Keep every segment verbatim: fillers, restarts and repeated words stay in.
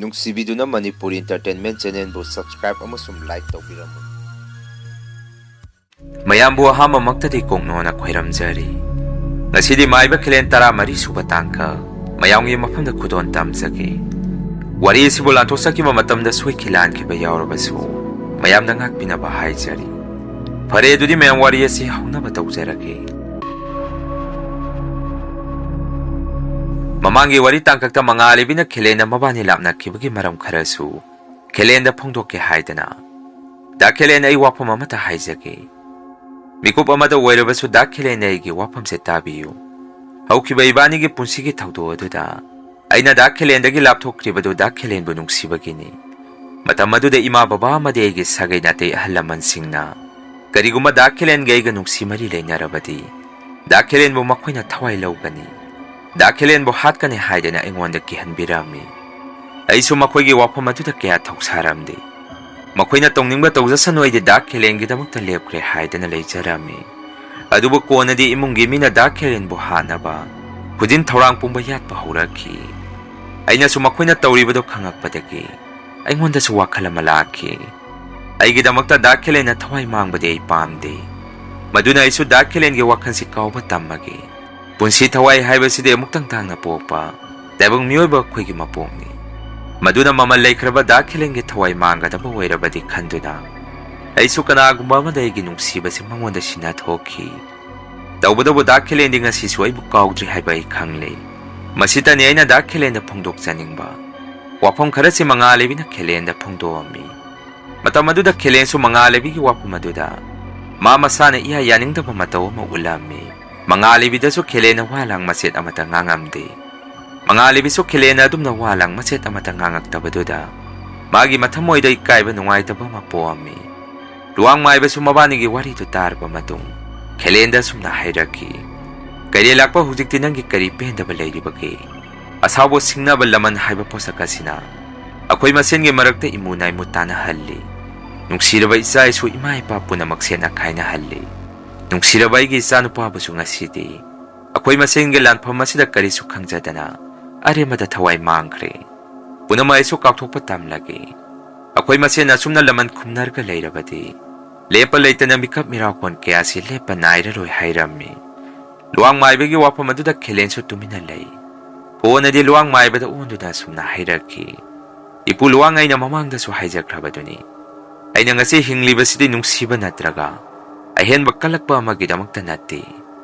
ꯅꯨꯡꯁꯤꯕꯤꯗꯨꯅ Manipur Entertainment Channelꯕꯨ subscribe ꯑꯃꯁꯨꯡ like ꯇꯧꯕꯤꯔꯝꯃꯨ꯫ ꯃꯌꯥꯝꯕꯨ ꯑꯍꯥꯟꯕꯃꯛꯇꯗꯤ ꯀꯣꯡꯅꯣꯅ ꯈꯣꯏꯔꯝꯖꯔꯤ꯫ ꯉꯁꯤꯗꯤ ꯃꯥꯏꯕ ꯈꯦꯂꯦꯟ ꯇꯔꯥꯃꯔꯤ ꯁꯨꯕ ꯇꯥꯡꯀꯛ ꯃꯌꯥꯝꯒꯤ ꯃꯐꯝꯗ ꯈꯨꯗꯣꯜ ꯇꯝꯖꯒꯦ꯫ ꯋꯥꯔꯤ ꯑꯁꯤꯕꯨ ꯂꯥꯟꯊꯣꯛꯆꯈꯤꯕ ꯃꯇꯝꯗ ꯁꯣꯏꯈꯤ ꯂꯥꯟꯈꯤꯕ ꯌꯥꯎꯔꯕꯁꯨ ꯃꯌꯥꯝꯗ ꯉꯥꯛꯄꯤꯅꯕ ꯍꯥꯏꯖꯔꯤ꯫ ꯐꯔꯦ, ꯑꯗꯨꯗꯤ ꯃꯌꯥꯝ ꯋꯥꯔꯤ ꯑꯁꯤ ꯍꯧꯅꯕ ꯇꯧꯖꯔꯒꯦ꯫ ꯃꯃꯥꯡꯒꯤ ꯋꯥꯔꯤ ꯇꯥꯡꯀꯛꯇ ꯃꯉꯥꯂꯩꯕꯤꯅ ꯈꯦꯂꯦꯟꯗ ꯃꯕꯥꯅꯤ ꯂꯥꯞꯅꯈꯤꯕꯒꯤ ꯃꯔꯝ ꯈꯔꯁꯨ ꯈꯦꯂꯦꯟꯗ ꯐꯣꯡꯗꯣꯛꯀꯦ ꯍꯥꯏꯗꯅ, "ꯗꯥ ꯈꯦꯂꯦꯟ, ꯑꯩ ꯋꯥꯐꯝ ꯑꯃꯇ ꯍꯥꯏꯖꯒꯦ꯫ ꯃꯤꯀꯨꯞ ꯑꯃꯗ ꯑꯣꯏꯔꯕꯁꯨ ꯗꯥ ꯈꯦꯂꯦꯟ, ꯑꯩꯒꯤ ꯋꯥꯐꯝꯁꯦ ꯇꯥꯕꯤꯌꯨ꯫ ꯍꯧꯈꯤꯕ ꯏꯕꯥꯅꯤꯒꯤ ꯄꯨꯟꯁꯤꯒꯤ ꯊꯧꯗꯣꯛ ꯑꯗꯨꯗ ꯑꯩꯅ ꯗꯥ ꯈꯦꯂꯦꯟꯗꯒꯤ ꯂꯥꯞꯊꯣꯛꯈ꯭ꯔꯤꯕꯗꯨ ꯗꯥ ꯈꯦꯂꯦꯟꯕꯨ ꯅꯨꯡꯁꯤꯕꯒꯤꯅꯤ꯫ ꯃꯇꯝ ꯑꯗꯨꯗ ꯏꯃꯥ ꯕꯕꯥ ꯑꯃꯗꯤ ꯑꯩꯒꯤ ꯁꯥꯒꯩ ꯅꯥꯇꯩ ꯑꯍꯜ ꯂꯃꯟꯁꯤꯡꯅ ꯀꯔꯤꯒꯨꯝꯕ ꯗꯥ ꯈꯦꯂꯦꯟꯒ ꯑꯩꯒ ꯅꯨꯡꯁꯤ ꯃꯔꯤ ꯂꯩꯅꯔꯕꯗꯤ ꯗꯥ ꯈꯦꯂꯦꯟꯕꯨ ꯃꯈꯣꯏꯅ ꯊꯋꯥꯏ ꯂꯧꯒꯅꯤ, ꯗꯥ ꯈꯦꯂꯦꯟꯕꯨ ꯍꯥꯠꯀꯅꯤ ꯍꯥꯏꯗꯅ ꯑꯩꯉꯣꯟꯗ ꯀꯤꯍꯟꯕꯤꯔꯝꯃꯤ꯫ ꯑꯩꯁꯨ ꯃꯈꯣꯏꯒꯤ ꯋꯥꯐꯝ ꯑꯗꯨꯗ ꯀꯌꯥ ꯊꯧꯁꯥꯔꯝꯗꯦ꯫ ꯃꯈꯣꯏꯅ ꯇꯧꯅꯤꯡꯕ ꯇꯧꯖꯁꯅꯨ, ꯑꯩꯗꯤ ꯗꯥ ꯈꯦꯂꯦꯟꯒꯤꯗꯃꯛꯇ ꯂꯦꯞꯈ꯭ꯔꯦ" ꯍꯥꯏꯗꯅ ꯂꯩꯖꯔꯝꯃꯤ꯫ ꯑꯗꯨꯕꯨ ꯀꯣꯟꯅꯗꯤ ꯏꯃꯨꯡꯒꯤ ꯃꯤꯅ ꯗꯥ ꯈꯦꯂꯦꯟꯕꯨ ꯍꯥꯠꯅꯕ ꯈꯨꯖꯤꯟ ꯊꯧꯔꯥꯡ ꯄꯨꯝꯕ ꯌꯥꯠꯄ ꯍꯧꯔꯛꯈꯤ꯫ ꯑꯩꯅꯁꯨ ꯃꯈꯣꯏꯅ ꯇꯧꯔꯤꯕꯗꯨ ꯈꯪꯉꯛꯄꯗꯒꯤ ꯑꯩꯉꯣꯟꯗꯁꯨ ꯋꯥꯈꯜ ꯑꯃ ꯂꯥꯛꯈꯤ꯫ ꯑꯩꯒꯤꯗꯃꯛꯇ ꯗꯥ ꯈꯦꯂꯦꯟꯅ ꯊꯋꯥꯏ ꯃꯥꯡꯕꯗꯤ ꯑꯩ ꯄꯥꯝꯗꯦ꯫ ꯃꯗꯨꯅ ꯑꯩꯁꯨ ꯗꯥ ꯈꯦꯂꯦꯟꯒꯤ ꯋꯥꯈꯜꯁꯤ ꯀꯥꯎꯕ ꯇꯝꯃꯒꯦ꯫ ꯄꯨꯟꯁꯤ ꯊꯋꯥꯏ ꯍꯥꯏꯕꯁꯤꯗꯤ ꯑꯃꯨꯛꯇꯪ ꯇꯥꯡꯅ ꯄꯣꯛꯄ ꯇꯥꯏꯕꯪ ꯃꯤꯑꯣꯏꯕ ꯑꯩꯈꯣꯏꯒꯤ ꯃꯄꯣꯛꯅꯤ꯫ ꯃꯗꯨꯅ ꯃꯃꯜ ꯂꯩꯈ꯭ꯔꯕ ꯗꯥ ꯈꯦꯂꯦꯟꯒꯤ ꯊꯋꯥꯏ ꯃꯥꯡꯒꯗꯕ ꯑꯣꯏꯔꯕꯗꯤ ꯈꯟꯗꯨꯅ ꯑꯩꯁꯨ ꯀꯅꯥꯒꯨꯝꯕ ꯑꯃꯗ ꯑꯩꯒꯤ ꯅꯨꯡꯁꯤꯕꯁꯤ ꯃꯉꯣꯟꯗ ꯁꯤꯟꯅꯊꯣꯛꯈꯤ꯫ ꯇꯧꯕꯇꯕꯨ ꯗꯥ ꯈꯦꯂꯦꯟꯗꯤ ꯉꯁꯤꯁꯨ ꯑꯩꯕꯨ ꯀꯥꯎꯗ꯭ꯔꯤ ꯍꯥꯏꯕ ꯑꯩ ꯈꯪꯂꯦ꯫ ꯃꯁꯤꯇꯅꯤ ꯑꯩꯅ ꯗꯥ ꯈꯦꯂꯦꯟꯗ ꯐꯣꯡꯗꯣꯛꯆꯅꯤꯡꯕ꯫ ꯋꯥꯐꯝ ꯈꯔꯁꯤ ꯃꯉꯥꯂꯩꯕꯤꯅ ꯈꯦꯂꯦꯟꯗ ꯐꯣꯡꯗꯣꯛꯑꯝꯃꯤ꯫ ꯃꯇꯝ ꯑꯗꯨꯗ ꯈꯦꯂꯦꯟꯁꯨ ꯃꯉꯥꯂꯩꯕꯤꯒꯤ ꯋꯥꯐꯝ ꯑꯗꯨꯗ ꯃꯥ ꯃꯁꯥꯅ ꯏꯌꯥ ꯌꯥꯅꯤꯡꯗꯕ ꯃꯇꯧ ꯑꯃ ꯎꯠꯂꯝꯃꯤ꯫ ꯃꯉꯥꯂꯩꯕꯤꯗꯁꯨ ꯈꯦꯂꯦꯟꯅ ꯋꯥ ꯂꯥꯡ ꯃꯆꯦꯠ ꯑꯃꯠꯇ ꯉꯥꯡꯉꯝꯗꯦ꯫ ꯃꯉꯥꯂꯩꯕꯤꯁꯨ ꯈꯦꯂꯦꯟꯅ ꯑꯗꯨꯝꯅ ꯋꯥ ꯂꯥꯡ ꯃꯆꯦꯠ ꯑꯃꯠꯇ ꯉꯥꯡꯉꯛꯇꯕꯗꯨꯗ ꯃꯥꯒꯤ ꯃꯊꯃꯣꯏꯗ ꯏꯀꯥꯏꯕ ꯅꯨꯡꯉꯥꯏꯇꯕ ꯑꯃ ꯄꯣꯛꯑꯝꯃꯤ꯫ ꯂꯨꯋꯥꯡ ꯃꯥꯏꯕꯁꯨ ꯃꯕꯥꯅꯤꯒꯤ ꯋꯥꯔꯤꯗꯨ ꯇꯥꯔꯕ ꯃꯇꯨꯡ ꯈꯦꯂꯦꯟꯗ ꯑꯁꯨꯝꯅ ꯍꯥꯏꯔꯛꯈꯤ, "ꯀꯩꯔꯦꯜ ꯂꯥꯛꯄ, ꯍꯧꯖꯤꯛꯇꯤ ꯅꯪꯒꯤ ꯀꯔꯤ ꯄꯦꯟꯗꯕ ꯂꯩꯔꯤꯕꯒꯦ? ꯑꯁꯥꯎꯕ ꯁꯤꯡꯅꯕ ꯂꯃꯟ ꯍꯥꯏꯕ ꯄꯣꯠꯁꯛ ꯑꯁꯤꯅ ꯑꯩꯈꯣꯏ ꯃꯁꯦꯟꯒꯤ ꯃꯔꯛꯇ ꯏꯃꯨ ꯅꯥꯏꯃꯨ ꯇꯥꯟꯅꯍꯜꯂꯤ꯫ ꯅꯨꯡꯁꯤꯔꯕ ꯏꯆꯥ ꯏꯁꯨ, ꯏꯃꯥ ꯏꯄꯥ ꯄꯨꯝꯅꯃꯛ ꯁꯦꯠꯅ ꯈꯥꯏꯅꯍꯜꯂꯤ꯫ ꯅꯨꯡꯁꯤꯔꯕ ꯑꯩꯒꯤ ꯏꯆꯥꯅꯨꯄꯥꯕꯨꯁꯨ ꯉꯁꯤꯗꯤ ꯑꯩꯈꯣꯏ ꯃꯁꯦꯟꯒꯤ ꯂꯥꯟꯐꯝ ꯑꯁꯤꯗ ꯀꯔꯤꯁꯨ ꯈꯪꯖꯗꯅ ꯑꯔꯦꯝꯕꯗ ꯊꯋꯥꯏ ꯃꯥꯡꯈ꯭ꯔꯦ꯫ ꯄꯨꯝꯅꯃꯛ ꯑꯩꯁꯨ ꯀꯥꯎꯊꯣꯛꯄ ꯇꯝꯂꯒꯦ꯫ ꯑꯩꯈꯣꯏ ꯃꯁꯦꯟ ꯑꯁꯨꯝꯅ ꯂꯃꯟ ꯈꯨꯝꯅꯔꯒ ꯂꯩꯔꯕꯗꯤ ꯂꯦꯞꯄ ꯂꯩꯇꯅ ꯃꯤꯀꯞ ꯃꯤꯔꯥꯎꯈꯣꯟ ꯀꯌꯥꯁꯤ ꯂꯦꯞꯄ ꯅꯥꯏꯔꯔꯣꯏ ꯍꯥꯏꯔꯝꯃꯤ꯫ ꯂꯨꯋꯥꯡ ꯃꯥꯏꯕꯒꯤ ꯋꯥꯐꯝ ꯑꯗꯨꯗ ꯈꯦꯂꯦꯟꯁꯨ ꯇꯨꯃꯤꯟꯅ ꯂꯩ꯫ ꯀꯣꯟꯅꯗꯤ ꯂꯨꯋꯥꯡ ꯃꯥꯏꯕꯗ ꯑꯣꯟꯗꯨꯅ ꯑꯁꯨꯝꯅ ꯍꯥꯏꯔꯛꯈꯤ, "ꯏꯄꯨ ꯂꯨꯋꯥꯡ, ꯑꯩꯅ ꯃꯃꯥꯡꯗꯁꯨ ꯍꯥꯏꯖꯈ꯭ꯔꯕꯗꯨꯅꯤ, ꯑꯩꯅ ꯉꯁꯤ ꯍꯤꯡꯂꯤꯕꯁꯤꯗꯤ ꯅꯨꯡꯁꯤꯕ ꯅꯠꯇ꯭ꯔꯒ ꯑꯍꯦꯟꯕ ꯀꯜꯂꯛꯄ ꯑꯃꯒꯤꯗꯃꯛꯇ ꯅꯠꯇꯦ꯫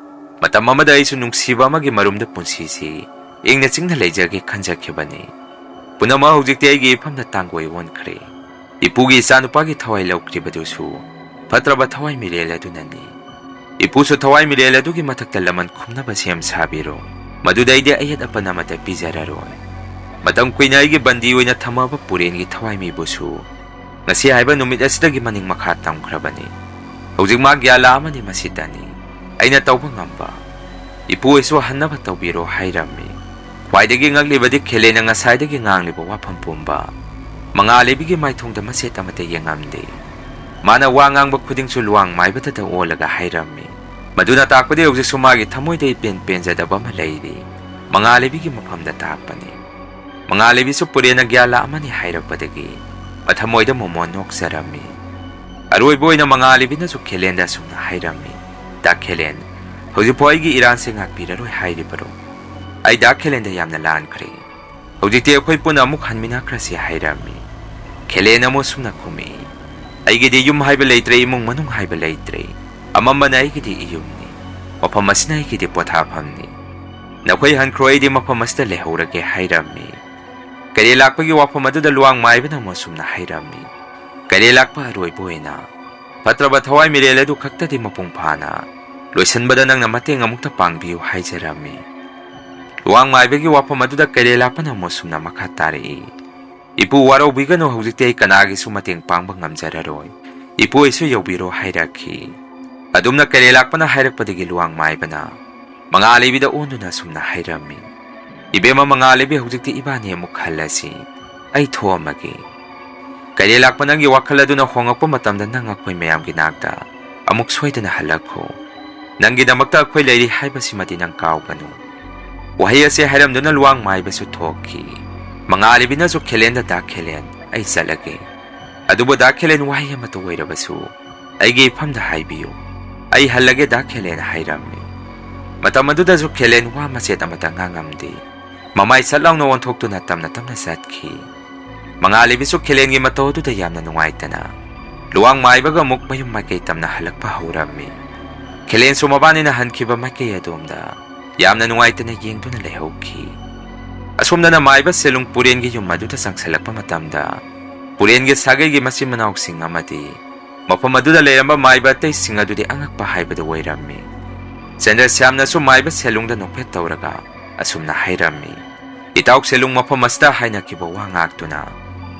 ꯃꯇꯝ ꯑꯃꯗ ꯑꯩꯁꯨ ꯅꯨꯡꯁꯤꯕ ꯑꯃꯒꯤ ꯃꯔꯨꯝꯗ ꯄꯨꯟꯁꯤꯁꯤ ꯏꯪꯅ ꯆꯤꯛꯅ ꯂꯩꯖꯒꯦ ꯈꯟꯖꯈꯤꯕꯅꯤ꯫ ꯄꯨꯝꯅꯃꯛ ꯍꯧꯖꯤꯛꯇꯤ ꯑꯩꯒꯤ ꯏꯐꯝꯗ ꯇꯥꯡꯒꯣꯏ ꯑꯣꯟꯈ꯭ꯔꯦ꯫ ꯏꯄꯨꯒꯤ ꯏꯆꯥꯅꯨꯄꯥꯒꯤ ꯊꯋꯥꯏ ꯂꯧꯈ꯭ꯔꯤꯕꯗꯨꯁꯨ ꯐꯠꯇ꯭ꯔꯕ ꯊꯋꯥꯏ ꯃꯤꯔꯦꯜ ꯑꯗꯨꯅꯅꯤ꯫ ꯏꯄꯨꯁꯨ ꯊꯋꯥꯏ ꯃꯤꯔꯦꯜ ꯑꯗꯨꯒꯤ ꯃꯊꯛꯇ ꯂꯃꯟ ꯈꯨꯝꯅꯕ ꯁꯦꯝ ꯁꯥꯕꯤꯔꯣ꯫ ꯃꯗꯨꯗ ꯑꯩꯗꯤ ꯑꯌꯦꯠ ꯑꯄꯟ ꯑꯃꯠꯇ ꯄꯤꯖꯔꯔꯣꯏ꯫ ꯃꯇꯝ ꯀꯨꯏꯅ ꯑꯩꯒꯤ ꯕꯟꯗꯤ ꯑꯣꯏꯅ ꯊꯝꯃꯕ ꯄꯨꯔꯦꯟꯒꯤ ꯊꯋꯥꯏ ꯃꯤꯕꯨꯁꯨ ꯉꯁꯤ ꯍꯥꯏꯕ ꯅꯨꯃꯤꯠ ꯑꯁꯤꯗꯒꯤ ꯃꯅꯤꯡ ꯃꯈꯥ ꯇꯝꯈ꯭ꯔꯕꯅꯤ꯫ ꯍꯧꯖꯤꯛ ꯃꯥ ꯒ꯭ꯌꯥꯟ ꯂꯥꯛꯑꯃꯅꯤ, ꯃꯁꯤꯇꯅꯤ ꯑꯩꯅ ꯇꯧꯕ ꯉꯝꯕ꯫ ꯏꯄꯨ ꯑꯣꯏꯁꯨ ꯍꯟꯅꯕ ꯇꯧꯕꯤꯔꯣ" ꯍꯥꯏꯔꯝꯃꯤ꯫ ꯈ꯭ꯋꯥꯏꯗꯒꯤ ꯉꯛꯂꯤꯕꯗꯤ ꯈꯦꯂꯦꯟꯅ ꯉꯁꯥꯏꯗꯒꯤ ꯉꯥꯡꯂꯤꯕ ꯋꯥꯐꯝ ꯄꯨꯝꯕ ꯃꯉꯥꯂꯩꯕꯤꯒꯤ ꯃꯥꯏꯊꯣꯡꯗ ꯃꯆꯦꯠ ꯑꯃꯠꯇ ꯌꯦꯡꯉꯝꯗꯦ꯫ ꯃꯥꯅ ꯋꯥ ꯉꯥꯡꯕ ꯈꯨꯗꯤꯡꯁꯨ ꯂꯨꯋꯥꯡ ꯃꯥꯏꯕꯗꯇ ꯑꯣꯜꯂꯒ ꯍꯥꯏꯔꯝꯃꯤ꯫ ꯃꯗꯨꯅ ꯇꯥꯛꯄꯗꯤ ꯍꯧꯖꯤꯛꯁꯨ ꯃꯥꯒꯤ ꯊꯃꯣꯏꯗ ꯏꯄꯦꯟ ꯄꯦꯟꯖꯗꯕ ꯑꯃ ꯂꯩꯔꯤ꯫ ꯃꯉꯥꯂꯩꯕꯤꯒꯤ ꯃꯐꯝꯗ ꯇꯥꯛꯄꯅꯤ꯫ ꯃꯉꯥꯂꯩꯕꯤꯁꯨ ꯄꯨꯔꯦꯟꯅ ꯒ꯭ꯌꯥꯟ ꯂꯥꯛꯑꯃꯅꯤ ꯍꯥꯏꯔꯛꯄꯗꯒꯤ ꯃꯊꯃꯣꯏꯗ ꯃꯣꯃꯣꯟ ꯅꯣꯛꯆꯔꯝꯃꯤ꯫ ꯑꯔꯣꯏꯕ ꯑꯣꯏꯅ ꯃꯉꯥꯂꯩꯕꯤꯅꯁꯨ ꯈꯦꯂꯦꯟꯗ ꯑꯁꯨꯝꯅ ꯍꯥꯏꯔꯝꯃꯤ, "ꯗꯥ ꯈꯦꯂꯦꯟ, ꯍꯧꯖꯤꯛꯐꯥꯎ ꯑꯩꯒꯤ ꯏꯔꯥꯟꯁꯦ ꯉꯥꯛꯄꯤꯔꯔꯣꯏ ꯍꯥꯏꯔꯤꯕꯔꯣ? ꯑꯩ ꯗꯥ ꯈꯦꯂꯦꯟꯗ ꯌꯥꯝꯅ ꯂꯥꯟꯈ꯭ꯔꯦ꯫ ꯍꯧꯖꯤꯛꯇꯤ ꯑꯩꯈꯣꯏ ꯄꯨꯟꯅ ꯑꯃꯨꯛ ꯍꯟꯃꯤꯟꯅꯈ꯭ꯔꯁꯤ" ꯍꯥꯏꯔꯝꯃꯤ꯫ ꯈꯦꯂꯦꯟ ꯑꯃꯨꯛ ꯁꯨꯝꯅ ꯈꯨꯝꯃꯛꯏ, "ꯑꯩꯒꯤꯗꯤ ꯌꯨꯝ ꯍꯥꯏꯕ ꯂꯩꯇ꯭ꯔꯦ, ꯏꯃꯨꯡ ꯃꯅꯨꯡ ꯍꯥꯏꯕ ꯂꯩꯇ꯭ꯔꯦ꯫ ꯑꯃꯝꯕꯅ ꯑꯩꯒꯤꯗꯤ ꯏꯌꯨꯝꯅꯤ꯫ ꯃꯐꯝ ꯑꯁꯤꯅ ꯑꯩꯒꯤꯗꯤ ꯄꯣꯊꯥꯐꯝꯅꯤ꯫ ꯅꯈꯣꯏ ꯍꯟꯈ꯭ꯔꯣ, ꯑꯩꯗꯤ ꯃꯐꯝ ꯑꯁꯤꯗ ꯂꯩꯍꯧꯔꯒꯦ" ꯍꯥꯏꯔꯝꯃꯤ꯫ ꯀꯩꯔꯦꯜ ꯂꯥꯛꯄꯒꯤ ꯋꯥꯐꯝ ꯑꯗꯨꯗ ꯂꯨꯋꯥꯡ ꯃꯥꯏꯕꯅ ꯑꯃꯨꯛ ꯁꯨꯝꯅ ꯍꯥꯏꯔꯝꯃꯤ, "ꯀꯩꯔꯦꯜ ꯂꯥꯛꯄ, ꯑꯔꯣꯏꯕ ꯑꯣꯏꯅ ꯐꯠꯇ꯭ꯔꯕ ꯊꯋꯥꯏ ꯃꯤꯔꯦꯜ ꯑꯗꯨ ꯈꯛꯇꯗꯤ ꯃꯄꯨꯡ ꯐꯥꯅ ꯂꯣꯏꯁꯤꯟꯕꯗ ꯅꯪꯅ ꯃꯇꯦꯡ ꯑꯃꯨꯛꯇ ꯄꯥꯡꯕꯤꯌꯨ" ꯍꯥꯏꯖꯔꯝꯃꯤ꯫ ꯂꯨꯋꯥꯡ ꯃꯥꯏꯕꯒꯤ ꯋꯥꯐꯝ ꯑꯗꯨꯗ ꯀꯩꯔꯦꯜ ꯂꯥꯛꯄꯅ ꯑꯃꯨꯛ ꯁꯨꯝꯅ ꯃꯈꯥ ꯇꯥꯔꯛꯏ, "ꯏꯄꯨ, ꯋꯥꯔꯧꯕꯤꯒꯅꯨ, ꯍꯧꯖꯤꯛꯇꯤ ꯑꯩ ꯀꯅꯥꯒꯤꯁꯨ ꯃꯇꯦꯡ ꯄꯥꯡꯕ ꯉꯝꯖꯔꯔꯣꯏ꯫ ꯏꯄꯨ ꯑꯩꯁꯨ ꯌꯧꯕꯤꯔꯣ" ꯍꯥꯏꯔꯛꯈꯤ꯫ ꯑꯗꯨꯝꯅ ꯀꯩꯔꯦꯜ ꯂꯥꯛꯄꯅ ꯍꯥꯏꯔꯛꯄꯗꯒꯤ ꯂꯨꯋꯥꯡ ꯃꯥꯏꯕꯅ ꯃꯉꯥꯂꯩꯕꯤꯗ ꯑꯣꯟꯗꯨꯅ ꯁꯨꯝꯅ ꯍꯥꯏꯔꯝꯃꯤ, "ꯏꯕꯦꯝꯃ ꯃꯉꯥꯂꯩꯕꯤ, ꯍꯧꯖꯤꯛꯇꯤ ꯏꯕꯥꯅꯤ ꯑꯃꯨꯛ ꯍꯜꯂꯁꯤ꯫ ꯑꯩ ꯊꯣꯛꯑꯝꯃꯒꯦ꯫ ꯀꯩꯔꯦꯜ ꯂꯥꯛꯄ, ꯅꯪꯒꯤ ꯋꯥꯈꯜ ꯑꯗꯨꯅ ꯍꯣꯡꯉꯛꯄ ꯃꯇꯝꯗ ꯅꯪ ꯑꯩꯈꯣꯏ ꯃꯌꯥꯝꯒꯤ ꯅꯥꯛꯇ ꯑꯃꯨꯛ ꯁꯣꯏꯗꯅ ꯍꯜꯂꯛꯈꯣ꯫ ꯅꯪꯒꯤꯗꯃꯛꯇ ꯑꯩꯈꯣꯏ ꯂꯩꯔꯤ ꯍꯥꯏꯕꯁꯤꯃꯗꯤ ꯅꯪ ꯀꯥꯎꯒꯅꯨ"꯫ ꯋꯥꯍꯩ ꯑꯁꯤ ꯍꯥꯏꯔꯝꯗꯨꯅ ꯂꯨꯋꯥꯡ ꯃꯥꯏꯕꯁꯨ ꯊꯣꯛꯈꯤ꯫ ꯃꯉꯥꯂꯤꯕꯤꯅꯁꯨ ꯈꯦꯂꯦꯟꯗ, "ꯗꯥ ꯈꯦꯂꯦꯟ, ꯑꯩ ꯆꯠꯂꯒꯦ꯫ ꯑꯗꯨꯕꯨ ꯗꯥ ꯈꯦꯂꯦꯟ, ꯋꯥꯍꯩ ꯑꯃꯠꯇ ꯑꯣꯏꯔꯕꯁꯨ ꯑꯩꯒꯤ ꯏꯐꯝꯗ ꯍꯥꯏꯕꯤꯌꯨ꯫ ꯑꯩ ꯍꯜꯂꯒꯦ ꯗꯥ ꯈꯦꯂꯦꯟ" ꯍꯥꯏꯔꯝꯃꯤ꯫ ꯃꯇꯝ ꯑꯗꯨꯗꯁꯨ ꯈꯦꯂꯦꯟ ꯋꯥ ꯃꯆꯦꯠ ꯑꯃꯠꯇ ꯉꯥꯡꯉꯝꯗꯦ꯫ ꯃꯃꯥꯏ ꯁꯠ ꯂꯥꯎꯅ ꯑꯣꯟꯊꯣꯛꯇꯨꯅ ꯇꯞꯅ ꯇꯞꯅ ꯆꯠꯈꯤ꯫ ꯃꯉꯥꯂꯤꯕꯤꯁꯨ ꯈꯦꯂꯦꯟꯒꯤ ꯃꯇꯧ ꯑꯗꯨꯗ ꯌꯥꯝꯅ ꯅꯨꯡꯉꯥꯏꯇꯅ ꯂꯨꯋꯥꯡ ꯃꯥꯏꯕꯒ ꯑꯃꯨꯛ ꯃꯌꯨꯝ ꯃꯥꯏꯀꯩ ꯇꯝꯅ ꯍꯜꯂꯛꯄ ꯍꯧꯔꯝꯃꯤ꯫ ꯈꯦꯂꯦꯟꯁꯨ ꯃꯕꯥꯅꯤꯅ ꯍꯟꯈꯤꯕ ꯃꯥꯏꯀꯩ ꯑꯗꯣꯝꯗ ꯌꯥꯝꯅ ꯅꯨꯡꯉꯥꯏꯇꯅ ꯌꯦꯡꯗꯨꯅ ꯂꯩꯍꯧꯈꯤ꯫ ꯑꯁꯣꯝꯗꯅ ꯃꯥꯏꯕ ꯁꯦꯂꯨꯡ ꯄꯨꯔꯦꯟꯒꯤ ꯌꯨꯝ ꯑꯗꯨꯗ ꯆꯪꯁꯤꯜꯂꯛꯄ ꯃꯇꯝꯗ, ꯄꯨꯔꯦꯟꯒꯤ ꯁꯥꯒꯩꯒꯤ ꯃꯆꯤꯟ ꯃꯅꯥꯎꯁꯤꯡ ꯑꯃꯗꯤ ꯃꯐꯝ ꯑꯗꯨꯗ ꯂꯩꯔꯝꯕ ꯃꯥꯏꯕ ꯑꯇꯩꯁꯤꯡ ꯑꯗꯨꯗꯤ ꯑꯉꯛꯄ ꯍꯥꯏꯕꯗꯨ ꯑꯣꯏꯔꯝꯃꯤ꯫ ꯆꯟꯗ꯭ꯔꯁ꯭ꯌꯥꯝꯅꯁꯨ ꯃꯥꯏꯕ ꯁꯦꯂꯨꯡꯗ ꯅꯣꯛꯐꯦꯠ ꯇꯧꯔꯒ ꯑꯁꯨꯝꯅ ꯍꯥꯏꯔꯝꯃꯤ, "ꯏꯇꯥꯎ ꯁꯦꯂꯨꯡ, ꯃꯐꯝ ꯑꯁꯤꯗ ꯍꯥꯏꯅꯈꯤꯕ ꯋꯥ ꯉꯥꯛꯇꯨꯅ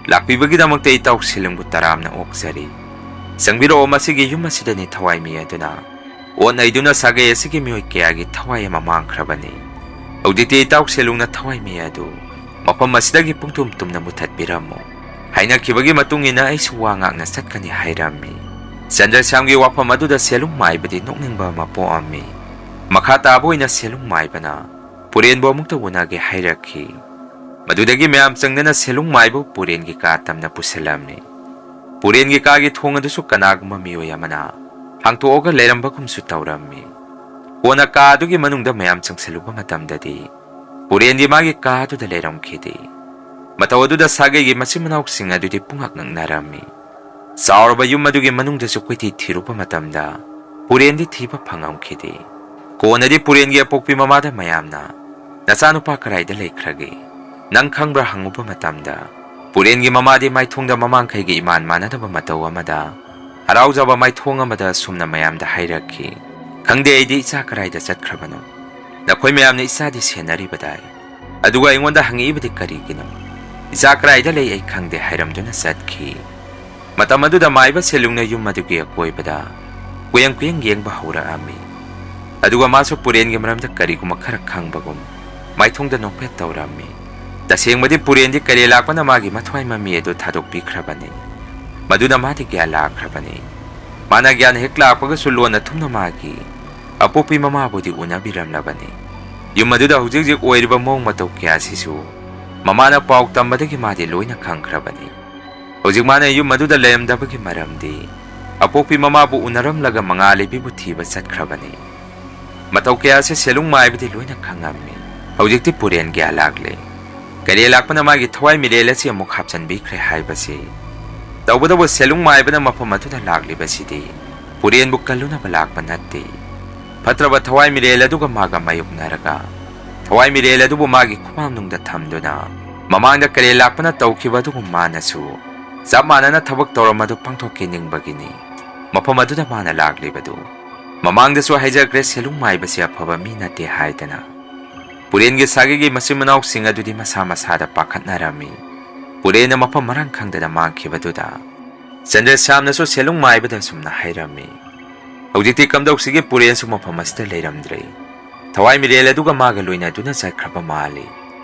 ꯂꯥꯛꯄꯤꯕꯒꯤꯗꯃꯛꯇ ꯏꯇꯥꯎ ꯁꯦꯂꯨꯡꯕꯨ ꯇꯔꯥꯝꯅ ꯑꯣꯛꯆꯔꯤ꯫ ꯆꯪꯕꯤꯔꯛꯑꯣ, ꯃꯁꯤꯒꯤ ꯌꯨꯝ ꯑꯁꯤꯗꯅꯤ ꯊꯋꯥꯏ ꯃꯤ ꯑꯗꯨꯅ ꯑꯣꯠ ꯅꯩꯗꯨꯅ ꯁꯥꯒꯩ ꯑꯁꯤꯒꯤ ꯃꯤꯑꯣꯏ ꯀꯌꯥꯒꯤ ꯊꯋꯥꯏ ꯑꯃ ꯃꯥꯡꯈ꯭ꯔꯕꯅꯤ꯫ ꯍꯧꯖꯤꯛꯇꯤ ꯏꯇꯥꯎ ꯁꯦꯂꯨꯡꯅ ꯊꯋꯥꯏ ꯃꯤ ꯑꯗꯨ ꯃꯐꯝ ꯑꯁꯤꯗꯒꯤ ꯄꯨꯡꯇꯨꯝ ꯇꯨꯝꯅ ꯃꯨꯊꯠꯄꯤꯔꯝꯃꯨ꯫ ꯍꯥꯏꯅꯈꯤꯕꯒꯤ ꯃꯇꯨꯡ ꯏꯟꯅ ꯑꯩꯁꯨ ꯋꯥ ꯉꯥꯛꯅ ꯆꯠꯀꯅꯤ" ꯍꯥꯏꯔꯝꯃꯤ꯫ ꯆꯟꯗ꯭ꯔꯁ꯭ꯌꯥꯝꯒꯤ ꯋꯥꯐꯝ ꯑꯗꯨꯗ ꯁꯦꯂꯨꯡ ꯃꯥꯏꯕꯗꯤ ꯅꯣꯛꯅꯤꯡꯕ ꯑꯃ ꯄꯣꯛꯑꯝꯃꯤ꯫ ꯃꯈꯥ ꯇꯥꯕ ꯑꯣꯏꯅ ꯁꯦꯂꯨꯡ ꯃꯥꯏꯕꯅ ꯄꯨꯔꯦꯟꯕꯨ ꯑꯃꯨꯛꯇ ꯎꯅꯒꯦ ꯍꯥꯏꯔꯛꯈꯤ꯫ ꯃꯗꯨꯗꯒꯤ ꯃꯌꯥꯝ ꯆꯪꯗꯅ ꯁꯦꯂꯨꯡ ꯃꯥꯏꯕꯨ ꯄꯨꯔꯦꯟꯒꯤ ꯀꯥ ꯇꯝꯅ ꯄꯨꯁꯤꯜꯂꯝꯃꯤ꯫ ꯄꯨꯔꯦꯟꯒꯤ ꯀꯥꯒꯤ ꯊꯣꯡ ꯑꯗꯨꯁꯨ ꯀꯅꯥꯒꯨꯝꯕ ꯃꯤꯑꯣꯏ ꯑꯃꯅ ꯍꯥꯡꯇꯣꯛꯑꯒ ꯂꯩꯔꯝꯕꯒꯨꯝꯁꯨ ꯇꯧꯔꯝꯃꯤ꯫ ꯀꯣꯟꯅ ꯀꯥ ꯑꯗꯨꯒꯤ ꯃꯅꯨꯡꯗ ꯃꯌꯥꯝ ꯆꯪꯁꯤꯜꯂꯨꯕ ꯃꯇꯝꯗꯗꯤ, ꯄꯨꯔꯦꯟꯗꯤ ꯃꯥꯒꯤ ꯀꯥ ꯑꯗꯨꯗ ꯂꯩꯔꯝꯈꯤꯗꯦ꯫ ꯃꯇꯧ ꯑꯗꯨꯗ ꯁꯥꯒꯩꯒꯤ ꯃꯆꯤꯟ ꯃꯅꯥꯎꯁꯤꯡ ꯑꯗꯨꯗꯤ ꯄꯨꯡꯉꯛ ꯉꯛꯅꯔꯝꯃꯤ꯫ ꯆꯥꯎꯔꯕ ꯌꯨꯝ ꯑꯗꯨꯒꯤ ꯃꯅꯨꯡꯗꯁꯨ ꯀꯣꯏꯊꯤ ꯊꯤꯔꯨꯕ ꯃꯇꯝꯗ, ꯄꯨꯔꯦꯟꯗꯤ ꯊꯤꯕ ꯐꯪꯉꯝꯈꯤꯗꯦ꯫ ꯀꯣꯟꯅꯗꯤ ꯄꯨꯔꯦꯟꯒꯤ ꯑꯄꯣꯛꯄꯤ ꯃꯃꯥꯗ ꯃꯌꯥꯝꯅ, "ꯅꯆꯥꯅꯨꯄꯥ ꯀꯗꯥꯏꯗ ꯂꯩꯈ꯭ꯔꯒꯦ? ꯅꯪ ꯈꯪꯕ꯭ꯔꯥ?" ꯍꯪꯉꯨꯕ ꯃꯇꯝꯗ, ꯄꯨꯔꯦꯟꯒꯤ ꯃꯃꯥꯗꯤ ꯃꯥꯏꯊꯣꯡꯗ ꯃꯃꯥꯡꯈꯩꯒ ꯏꯃꯥꯟ ꯃꯥꯟꯅꯗꯕ ꯃꯇꯧ ꯑꯃꯗ, ꯍꯔꯥꯎꯖꯕ ꯃꯥꯏꯊꯣꯡ ꯑꯃꯗ ꯑꯁꯨꯝꯅ ꯃꯌꯥꯝꯗ ꯍꯥꯏꯔꯛꯈꯤ, "ꯈꯪꯗꯦ ꯑꯩꯗꯤ ꯏꯆꯥ ꯀꯗꯥꯏꯗ ꯆꯠꯈ꯭ꯔꯕꯅꯣ? ꯅꯈꯣꯏ ꯃꯌꯥꯝꯅ ꯏꯆꯥꯗꯤ ꯁꯦꯟꯅꯔꯤꯕꯗꯥꯏ? ꯑꯗꯨꯒ ꯑꯩꯉꯣꯟꯗ ꯍꯪꯉꯛꯏꯕꯗꯤ ꯀꯔꯤꯒꯤꯅꯣ? ꯏꯆꯥ ꯀꯗꯥꯏꯗ ꯂꯩ ꯑꯩ ꯈꯪꯗꯦ" ꯍꯥꯏꯔꯝꯗꯨꯅ ꯆꯠꯈꯤ꯫ ꯃꯇꯝ ꯑꯗꯨꯗ ꯃꯥꯏꯕ ꯁꯦꯂꯨꯡꯅ ꯌꯨꯝ ꯑꯗꯨꯒꯤ ꯑꯀꯣꯏꯕꯗ ꯀꯨꯌꯦꯡ ꯀꯨꯌꯦꯡ ꯌꯦꯡꯕ ꯍꯧꯔꯛꯑꯝꯃꯤ꯫ ꯑꯗꯨꯒ ꯃꯥꯁꯨ ꯄꯨꯔꯦꯟꯒꯤ ꯃꯔꯝꯗ ꯀꯔꯤꯒꯨꯝꯕ ꯈꯔ ꯈꯪꯕꯒꯨꯝ ꯃꯥꯏꯊꯣꯡꯗ ꯅꯣꯛꯐꯦꯠ ꯇꯧꯔꯝꯃꯤ꯫ ꯇꯁꯦꯡꯕꯗꯤ ꯄꯨꯔꯦꯟꯗꯤ ꯀꯔꯦ ꯂꯥꯛꯄꯅ ꯃꯥꯒꯤ ꯃꯊ꯭ꯋꯥꯏ ꯃꯃꯤ ꯑꯗꯨ ꯊꯥꯗꯣꯛꯄꯤꯈ꯭ꯔꯕꯅꯤ꯫ ꯃꯗꯨꯅ ꯃꯥꯗꯤ ꯒ꯭ꯌꯥꯟ ꯂꯥꯛꯈ꯭ꯔꯕꯅꯤ꯫ ꯃꯥꯅ ꯒ꯭ꯌꯥꯟ ꯍꯦꯛ ꯂꯥꯛꯄꯒꯁꯨ ꯂꯣꯟꯅ ꯊꯨꯝꯅ ꯃꯥꯒꯤ ꯑꯄꯣꯛꯄꯤ ꯃꯃꯥꯕꯨꯗꯤ ꯎꯅꯕꯤꯔꯝꯂꯕꯅꯤ꯫ ꯌꯨꯝ ꯑꯗꯨꯗ ꯍꯧꯖꯤꯛ ꯍꯧꯖꯤꯛ ꯑꯣꯏꯔꯤꯕ ꯃꯑꯣꯡ ꯃꯇꯧ ꯀꯌꯥꯁꯤꯁꯨ ꯃꯃꯥꯅ ꯄꯥꯎ ꯇꯝꯕꯗꯒꯤ ꯃꯥꯗꯤ ꯂꯣꯏꯅ ꯈꯪꯈ꯭ꯔꯕꯅꯤ꯫ ꯍꯧꯖꯤꯛ ꯃꯥꯅ ꯌꯨꯝ ꯑꯗꯨꯗ ꯂꯩꯔꯝꯗꯕꯒꯤ ꯃꯔꯝꯗꯤ ꯑꯄꯣꯛꯄꯤ ꯃꯃꯥꯕꯨ ꯎꯅꯔꯝꯂꯒ ꯃꯉꯥꯜꯂꯩꯕꯤꯕꯨ ꯊꯤꯕ ꯆꯠꯈ꯭ꯔꯕꯅꯤ꯫ ꯃꯇꯧ ꯀꯌꯥꯁꯦ ꯁꯦꯂꯨꯡ ꯃꯥꯏꯕꯗꯤ ꯂꯣꯏꯅ ꯈꯪꯉꯝꯃꯤ꯫ ꯍꯧꯖꯤꯛꯇꯤ ꯄꯨꯔꯦꯟ ꯒ꯭ꯌꯥꯟ ꯂꯥꯛꯂꯦ꯫ ꯀꯩꯔꯦꯜ ꯂꯥꯛꯄꯅ ꯃꯥꯒꯤ ꯊꯋꯥꯏ ꯃꯤꯔꯦꯜ ꯑꯁꯤ ꯑꯃꯨꯛ ꯍꯥꯞꯆꯤꯟꯕꯤꯈ꯭ꯔꯦ ꯍꯥꯏꯕꯁꯤ꯫ ꯇꯧꯕꯇꯕꯨ ꯁꯦꯂꯨꯡ ꯃꯥꯏꯕꯅ ꯃꯐꯝ ꯑꯗꯨꯗ ꯂꯥꯛꯂꯤꯕꯁꯤꯗꯤ ꯄꯨꯔꯦꯟꯕꯨ ꯀꯜꯂꯨꯅꯕ ꯂꯥꯛꯄ ꯅꯠꯇꯦ꯫ ꯐꯠꯇ꯭ꯔꯕ ꯊꯋꯥꯏ ꯃꯤꯔꯦꯜ ꯑꯗꯨꯒ ꯃꯥꯒ ꯃꯥꯌꯣꯛꯅꯔꯒ ꯊꯋꯥꯏ ꯃꯤꯔꯦꯜ ꯑꯗꯨꯕꯨ ꯃꯥꯒꯤ ꯈꯨꯃꯥꯡꯅꯨꯡꯗ ꯊꯝꯗꯨꯅ ꯃꯃꯥꯡꯗ ꯀꯩꯔꯦꯜ ꯂꯥꯛꯄꯅ ꯇꯧꯈꯤꯕ ꯑꯗꯨꯒꯨꯝ ꯃꯥꯅꯁꯨ ꯆꯞ ꯃꯥꯟꯅꯅ ꯊꯕꯛ ꯇꯧꯔꯝꯕꯗꯨ ꯄꯥꯡꯊꯣꯛꯀꯦ ꯅꯤꯡꯕꯒꯤꯅꯤ ꯃꯐꯝ ꯑꯗꯨꯗ ꯃꯥꯅ ꯂꯥꯛꯂꯤꯕꯗꯨ꯫ ꯃꯃꯥꯡꯗꯁꯨ ꯍꯥꯏꯖꯈ꯭ꯔꯦ ꯁꯦꯂꯨꯡ ꯃꯥꯏꯕꯁꯤ ꯑꯐꯕ ꯃꯤ ꯅꯠꯇꯦ ꯍꯥꯏꯗꯅ꯫ ꯄꯨꯔꯦꯟꯒꯤ ꯁꯥꯒꯩꯒꯤ ꯃꯆꯤꯟ ꯃꯅꯥꯎꯁꯤꯡ ꯑꯗꯨꯗꯤ ꯃꯁꯥ ꯃꯁꯥꯗ ꯄꯥꯈꯠꯅꯔꯝꯃꯤ꯫ ꯄꯨꯔꯦꯟꯅ ꯃꯐꯝ ꯃꯔꯥꯡ ꯈꯪꯗꯅ ꯃꯥꯡꯈꯤꯕꯗꯨꯗ ꯆꯟꯗ꯭ꯔꯁ꯭ꯌꯥꯝꯅꯁꯨ ꯁꯦꯂꯨꯡ ꯃꯥꯏꯕꯗ ꯑꯁꯨꯝꯅ ꯍꯥꯏꯔꯝꯃꯤ꯫ ꯍꯧꯖꯤꯛꯇꯤ ꯀꯝꯗꯧꯁꯤꯒꯦ, ꯄꯨꯔꯦꯟꯁꯨ ꯃꯐꯝ ꯑꯁꯤꯗ ꯂꯩꯔꯝꯗ꯭ꯔꯦ꯫ ꯊꯋꯥꯏ ꯃꯤꯔꯦꯜ ꯑꯗꯨꯒ ꯃꯥꯒ ꯂꯣꯏꯅꯗꯨꯅ ꯆꯠꯈ꯭ꯔꯕ ꯃꯥꯜꯂꯤ꯫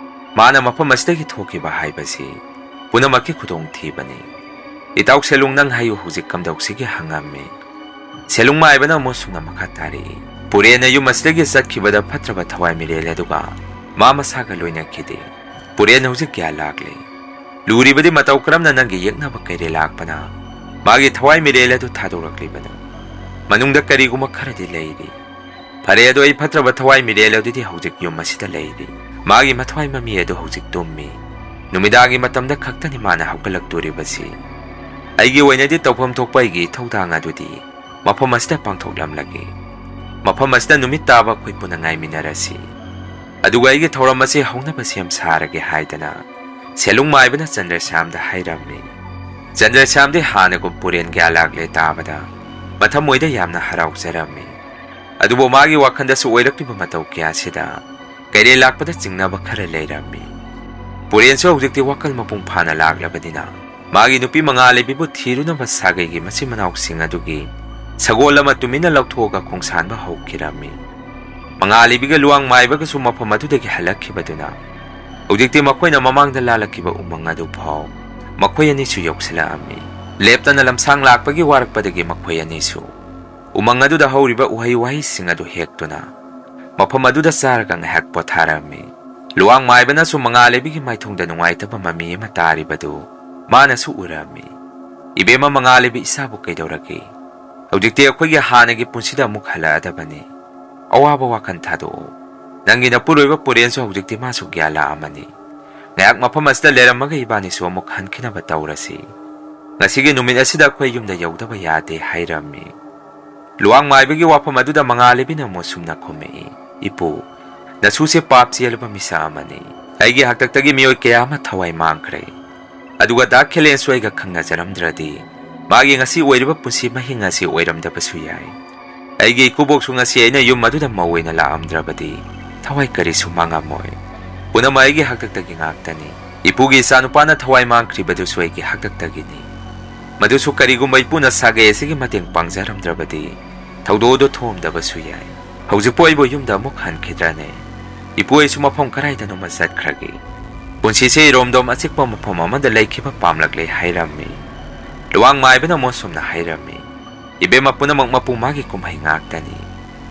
ꯃꯥꯅ ꯃꯐꯝ ꯑꯁꯤꯗꯒꯤ ꯊꯣꯛꯈꯤꯕ ꯍꯥꯏꯕꯁꯤ ꯄꯨꯝꯅꯃꯛꯀꯤ ꯈꯨꯗꯣꯡꯊꯤꯕꯅꯤ꯫ ꯏꯇꯥꯎ ꯁꯦꯂꯨꯡ, ꯅꯪ ꯍꯥꯏꯌꯨ, ꯍꯧꯖꯤꯛ ꯀꯝꯗꯧꯁꯤꯒꯦ ꯍꯪꯉꯝꯃꯤ꯫ ꯁꯦꯂꯨꯡ ꯃꯥꯏꯕꯅ ꯑꯃꯨꯛ ꯁꯨꯝꯅ ꯃꯈꯥ ꯇꯥꯔꯛꯏ꯫ ꯄꯨꯔꯦꯟꯅ ꯌꯨꯝ ꯑꯁꯤꯗꯒꯤ ꯆꯠꯈꯤꯕꯗ ꯐꯠꯇ꯭ꯔꯕ ꯊꯋꯥꯏ ꯃꯤꯔꯦꯜ ꯑꯗꯨꯒ ꯃꯥ ꯃꯁꯥꯒ ꯂꯣꯏꯅꯈꯤꯗꯦ꯫ ꯄꯨꯔꯦꯟ ꯍꯧꯖꯤꯛ ꯒ꯭ꯌꯥꯟ ꯂꯥꯛꯂꯦ꯫ ꯂꯨꯔꯤꯕꯗꯤ ꯃꯇꯧ ꯀꯔꯝꯅ ꯅꯪꯒꯤ ꯌꯦꯛꯅꯕ ꯀꯩꯔꯦꯜ ꯂꯥꯛꯄꯅ ꯃꯥꯒꯤ ꯊꯋꯥꯏ ꯃꯤꯔꯦꯜ ꯑꯗꯨ ꯊꯥꯗꯣꯔꯛꯂꯤꯕꯅꯣ? ꯃꯅꯨꯡꯗ ꯀꯔꯤꯒꯨꯝꯕ ꯈꯔꯗꯤ ꯂꯩꯔꯤ꯫ ꯐꯔꯦ, ꯑꯗꯣ ꯑꯩ ꯐꯠꯇ꯭ꯔꯕ ꯊꯋꯥꯏ ꯃꯤꯔꯦꯜ ꯑꯗꯨꯗꯤ ꯍꯧꯖꯤꯛ ꯌꯨꯝ ꯑꯁꯤꯗ ꯂꯩꯔꯤ꯫ ꯃꯥꯒꯤ ꯃꯊ꯭ꯋꯥꯏ ꯃꯃꯤ ꯑꯗꯨ ꯍꯧꯖꯤꯛ ꯇꯨꯝꯃꯤ꯫ ꯅꯨꯃꯤꯗꯥꯡꯒꯤ ꯃꯇꯝꯗ ꯈꯛꯇꯅꯤ ꯃꯥꯅ ꯍꯧꯒꯠꯂꯛꯇꯣꯔꯤꯕꯁꯤ꯫ ꯑꯩꯒꯤ ꯑꯣꯏꯅꯗꯤ ꯇꯧꯐꯝ ꯊꯣꯛꯄ ꯑꯩꯒꯤ ꯏꯊꯧꯗꯥꯡ ꯑꯗꯨꯗꯤ ꯃꯐꯝ ꯑꯁꯤꯗ ꯄꯥꯡꯊꯣꯛꯂꯝꯂꯒꯦ꯫ ꯃꯐꯝ ꯑꯁꯤꯗ ꯅꯨꯃꯤꯠ ꯇꯥꯕ ꯑꯩꯈꯣꯏ ꯄꯨꯟꯅ ꯉꯥꯏꯃꯤꯟꯅꯔꯁꯤ꯫ ꯑꯗꯨꯒ ꯑꯩꯒꯤ ꯊꯧꯔꯝ ꯑꯁꯤ ꯍꯧꯅꯕ ꯁꯦꯝ ꯁꯥꯔꯒꯦ ꯍꯥꯏꯗꯅ ꯁꯦꯂꯨꯡ ꯃꯥꯏꯕꯅ ꯆꯟꯗ꯭ꯔꯁ꯭ꯌꯥꯝꯗ ꯍꯥꯏꯔꯝꯃꯤ꯫ ꯆꯟꯗ꯭ꯔꯁ꯭ꯌꯥꯝꯗꯤ ꯍꯥꯟꯅꯒꯨꯝ ꯄꯨꯔꯦꯟ ꯒ꯭ꯌꯥꯟ ꯂꯥꯛꯂꯦ ꯇꯥꯕꯗ ꯃꯊꯃꯣꯏꯗ ꯌꯥꯝꯅ ꯍꯔꯥꯎꯖꯔꯝꯃꯤ꯫ ꯑꯗꯨꯕꯨ ꯃꯥꯒꯤ ꯋꯥꯈꯜꯗꯁꯨ ꯑꯣꯏꯔꯛꯂꯤꯕ ꯃꯇꯧ ꯀꯌꯥꯁꯤꯗ ꯀꯩꯔꯦꯜ ꯂꯥꯛꯄꯗ ꯆꯤꯡꯅꯕ ꯈꯔ ꯂꯩꯔꯝꯃꯤ꯫ ꯄꯨꯔꯦꯟꯁꯨ ꯍꯧꯖꯤꯛꯇꯤ ꯋꯥꯈꯜ ꯃꯄꯨꯡ ꯐꯥꯅ ꯂꯥꯛꯂꯕꯅꯤꯅ ꯃꯥꯒꯤ ꯅꯨꯄꯤ ꯃꯉꯥꯜꯂꯩꯕꯤꯕꯨ ꯊꯤꯔꯨꯅꯕ ꯁꯥꯒꯩꯒꯤ ꯃꯆꯤꯟ ꯃꯅꯥꯎꯁꯤꯡ ꯑꯗꯨꯒꯤ ꯁꯒꯣꯜ ꯑꯃ ꯇꯨꯃꯤꯟꯅ ꯂꯧꯊꯣꯛꯑꯒ ꯈꯣꯡꯁꯥꯟꯕ ꯍꯧꯈꯤꯔꯝꯃꯤ꯫ ꯃꯉꯥꯜꯂꯩꯕꯤꯒ ꯂꯨꯋꯥꯡ ꯃꯥꯏꯕꯒꯁꯨ ꯃꯐꯝ ꯑꯗꯨꯗꯒꯤ ꯍꯜꯂꯛꯈꯤꯕꯗꯨꯅ ꯍꯧꯖꯤꯛꯇꯤ ꯃꯈꯣꯏꯅ ꯃꯃꯥꯡꯗ ꯂꯥꯜꯂꯛꯈꯤꯕ ꯎꯃꯪ ꯑꯗꯨ ꯐꯥꯎ ꯃꯈꯣꯏ ꯑꯅꯤꯁꯨ ꯌꯧꯁꯤꯜꯂꯛꯑꯝꯃꯤ꯫ ꯂꯦꯞꯇꯅ ꯂꯝꯁꯥꯡ ꯂꯥꯛꯄꯒꯤ ꯋꯥꯔꯛꯄꯗꯒꯤ ꯃꯈꯣꯏ ꯑꯅꯤꯁꯨ ꯎꯃꯪ ꯑꯗꯨꯗ ꯍꯧꯔꯤꯕ ꯎꯍꯩ ꯋꯥꯍꯩꯁꯤꯡ ꯑꯗꯨ ꯍꯦꯛꯇꯨꯅ ꯃꯐꯝ ꯑꯗꯨꯗ ꯆꯥꯔꯒ ꯉꯥꯏꯍꯥꯛ ꯄꯣꯊꯥꯔꯝꯃꯤ꯫ ꯂꯨꯋꯥꯡ ꯃꯥꯏꯕꯅꯁꯨ ꯃꯉꯥꯂꯩꯕꯤꯒꯤ ꯃꯥꯏꯊꯣꯡꯗ ꯅꯨꯡꯉꯥꯏꯇꯕ ꯃꯃꯤ ꯑꯃ ꯇꯥꯔꯤꯕꯗꯨ ꯃꯥꯅꯁꯨ ꯎꯔꯝꯃꯤ꯫ "ꯏꯕꯦꯝꯃ ꯃꯉꯥꯂꯩꯕꯤ, ꯏꯆꯥꯕꯨ ꯀꯩꯗꯧꯔꯒꯦ? ꯍꯧꯖꯤꯛꯇꯤ ꯑꯩꯈꯣꯏꯒꯤ ꯍꯥꯟꯅꯒꯤ ꯄꯨꯟꯁꯤꯗ ꯑꯃꯨꯛ ꯍꯜꯂꯛꯑꯗꯕꯅꯤ꯫ ꯑꯋꯥꯕ ꯋꯥꯈꯜ ꯊꯥꯗꯣꯛꯑꯣ꯫ ꯅꯪꯒꯤ ꯅꯄꯨꯔꯣꯏꯕ ꯄꯨꯔꯦꯟꯁꯨ ꯍꯧꯖꯤꯛꯇꯤ ꯃꯥꯁꯨ ꯒ꯭ꯌꯥꯟ ꯂꯥꯛꯑꯝꯃꯅꯤ꯫ ꯉꯥꯏꯍꯥꯛ ꯃꯐꯝ ꯑꯁꯤꯗ ꯂꯩꯔꯝꯃꯒ ꯏꯕꯥꯅꯤꯁꯨ ꯑꯃꯨꯛ ꯍꯟꯈꯤꯅꯕ ꯇꯧꯔꯁꯤ꯫ ꯉꯁꯤꯒꯤ ꯅꯨꯃꯤꯠ ꯑꯁꯤꯗ ꯑꯩꯈꯣꯏ ꯌꯨꯝꯗ ꯌꯧꯗꯕ ꯌꯥꯗꯦ" ꯍꯥꯏꯔꯝꯃꯤ꯫ ꯂꯨꯋꯥꯡ ꯃꯥꯏꯕꯒꯤ ꯋꯥꯐꯝ ꯑꯗꯨꯗ ꯃꯉꯥꯂꯩꯕꯤꯅ ꯑꯃꯨꯛ ꯁꯨꯝꯅ ꯈꯨꯝꯃꯛꯏ, "ꯏꯄꯨ, ꯅꯁꯨꯁꯦ ꯄꯥꯞ ꯆꯦꯜꯂꯕ ꯃꯤꯁꯛ ꯑꯃꯅꯤ꯫ ꯑꯩꯒꯤ ꯍꯥꯛꯇꯛꯇꯒꯤ ꯃꯤꯑꯣꯏ ꯀꯌꯥ ꯑꯃ ꯊꯋꯥꯏ ꯃꯥꯡꯈ꯭ꯔꯦ꯫ ꯑꯗꯨꯒ ꯗꯥ ꯈꯦꯂꯦꯟꯁꯨ ꯑꯩꯒ ꯈꯪꯅꯖꯔꯝꯗ꯭ꯔꯗꯤ ꯃꯥꯒꯤ ꯉꯁꯤ ꯑꯣꯏꯔꯤꯕ ꯄꯨꯟꯁꯤ ꯃꯍꯤꯡ ꯑꯁꯤ ꯑꯣꯏꯔꯝꯗꯕꯁꯨ ꯌꯥꯏ꯫ ꯑꯩꯒꯤ ꯏꯀꯨꯕꯣꯛꯁꯨ ꯉꯁꯤ ꯑꯩꯅ ꯌꯨꯝ ꯑꯗꯨꯗ ꯃꯧ ꯑꯣꯏꯅ ꯂꯥꯛꯑꯝꯗ꯭ꯔꯕꯗꯤ ꯊꯋꯥꯏ ꯀꯔꯤꯁꯨ ꯃꯥꯡꯉꯝꯃꯣꯏ꯫ ꯄꯨꯝꯅꯃꯛ ꯑꯩꯒꯤ ꯍꯥꯛꯇꯛꯇꯒꯤ ꯉꯥꯛꯇꯅꯤ꯫ ꯏꯄꯨꯒꯤ ꯏꯆꯥꯅꯨꯄꯥꯅ ꯊꯋꯥꯏ ꯃꯥꯡꯈ꯭ꯔꯤꯕꯗꯨꯁꯨ ꯑꯩꯒꯤ ꯍꯥꯛꯇꯛꯇꯒꯤꯅꯤ꯫ ꯃꯗꯨꯁꯨ ꯀꯔꯤꯒꯨꯝꯕ ꯏꯄꯨꯅ ꯁꯥꯒꯩ ꯑꯁꯤꯒꯤ ꯃꯇꯦꯡ ꯄꯥꯡꯖꯔꯝꯗ꯭ꯔꯕꯗꯤ ꯊꯧꯗꯣꯛ ꯑꯗꯨ ꯊꯣꯛꯑꯝꯗꯕꯁꯨ ꯌꯥꯏ꯫ ꯍꯧꯖꯤꯛꯄꯨ ꯑꯩꯕꯨ ꯌꯨꯝꯗ ꯑꯃꯨꯛ ꯍꯟꯈꯤꯗ꯭ꯔꯅꯦ? ꯏꯄꯨ ꯑꯩꯁꯨ ꯃꯐꯝ ꯀꯗꯥꯏꯗꯅꯣꯃ ꯆꯠꯈ꯭ꯔꯒꯦ꯫ ꯄꯨꯟꯁꯤꯁꯦ ꯏꯔꯣꯝꯗꯣꯝ ꯑꯆꯤꯛꯄ ꯃꯐꯝ ꯑꯃꯗ ꯂꯩꯈꯤꯕ ꯄꯥꯝꯂꯛꯂꯦ" ꯍꯥꯏꯔꯝꯃꯤ꯫ ꯂꯨꯋꯥꯡ ꯃꯥꯏꯕꯅ ꯑꯃꯨꯛ ꯁꯨꯝꯅ ꯍꯥꯏꯔꯝꯃꯤ, "ꯏꯕꯦꯝꯃ, ꯄꯨꯝꯅꯃꯛ ꯃꯄꯨ ꯃꯥꯒꯤ ꯀꯨꯝꯍꯩ ꯉꯥꯛꯇꯅꯤ꯫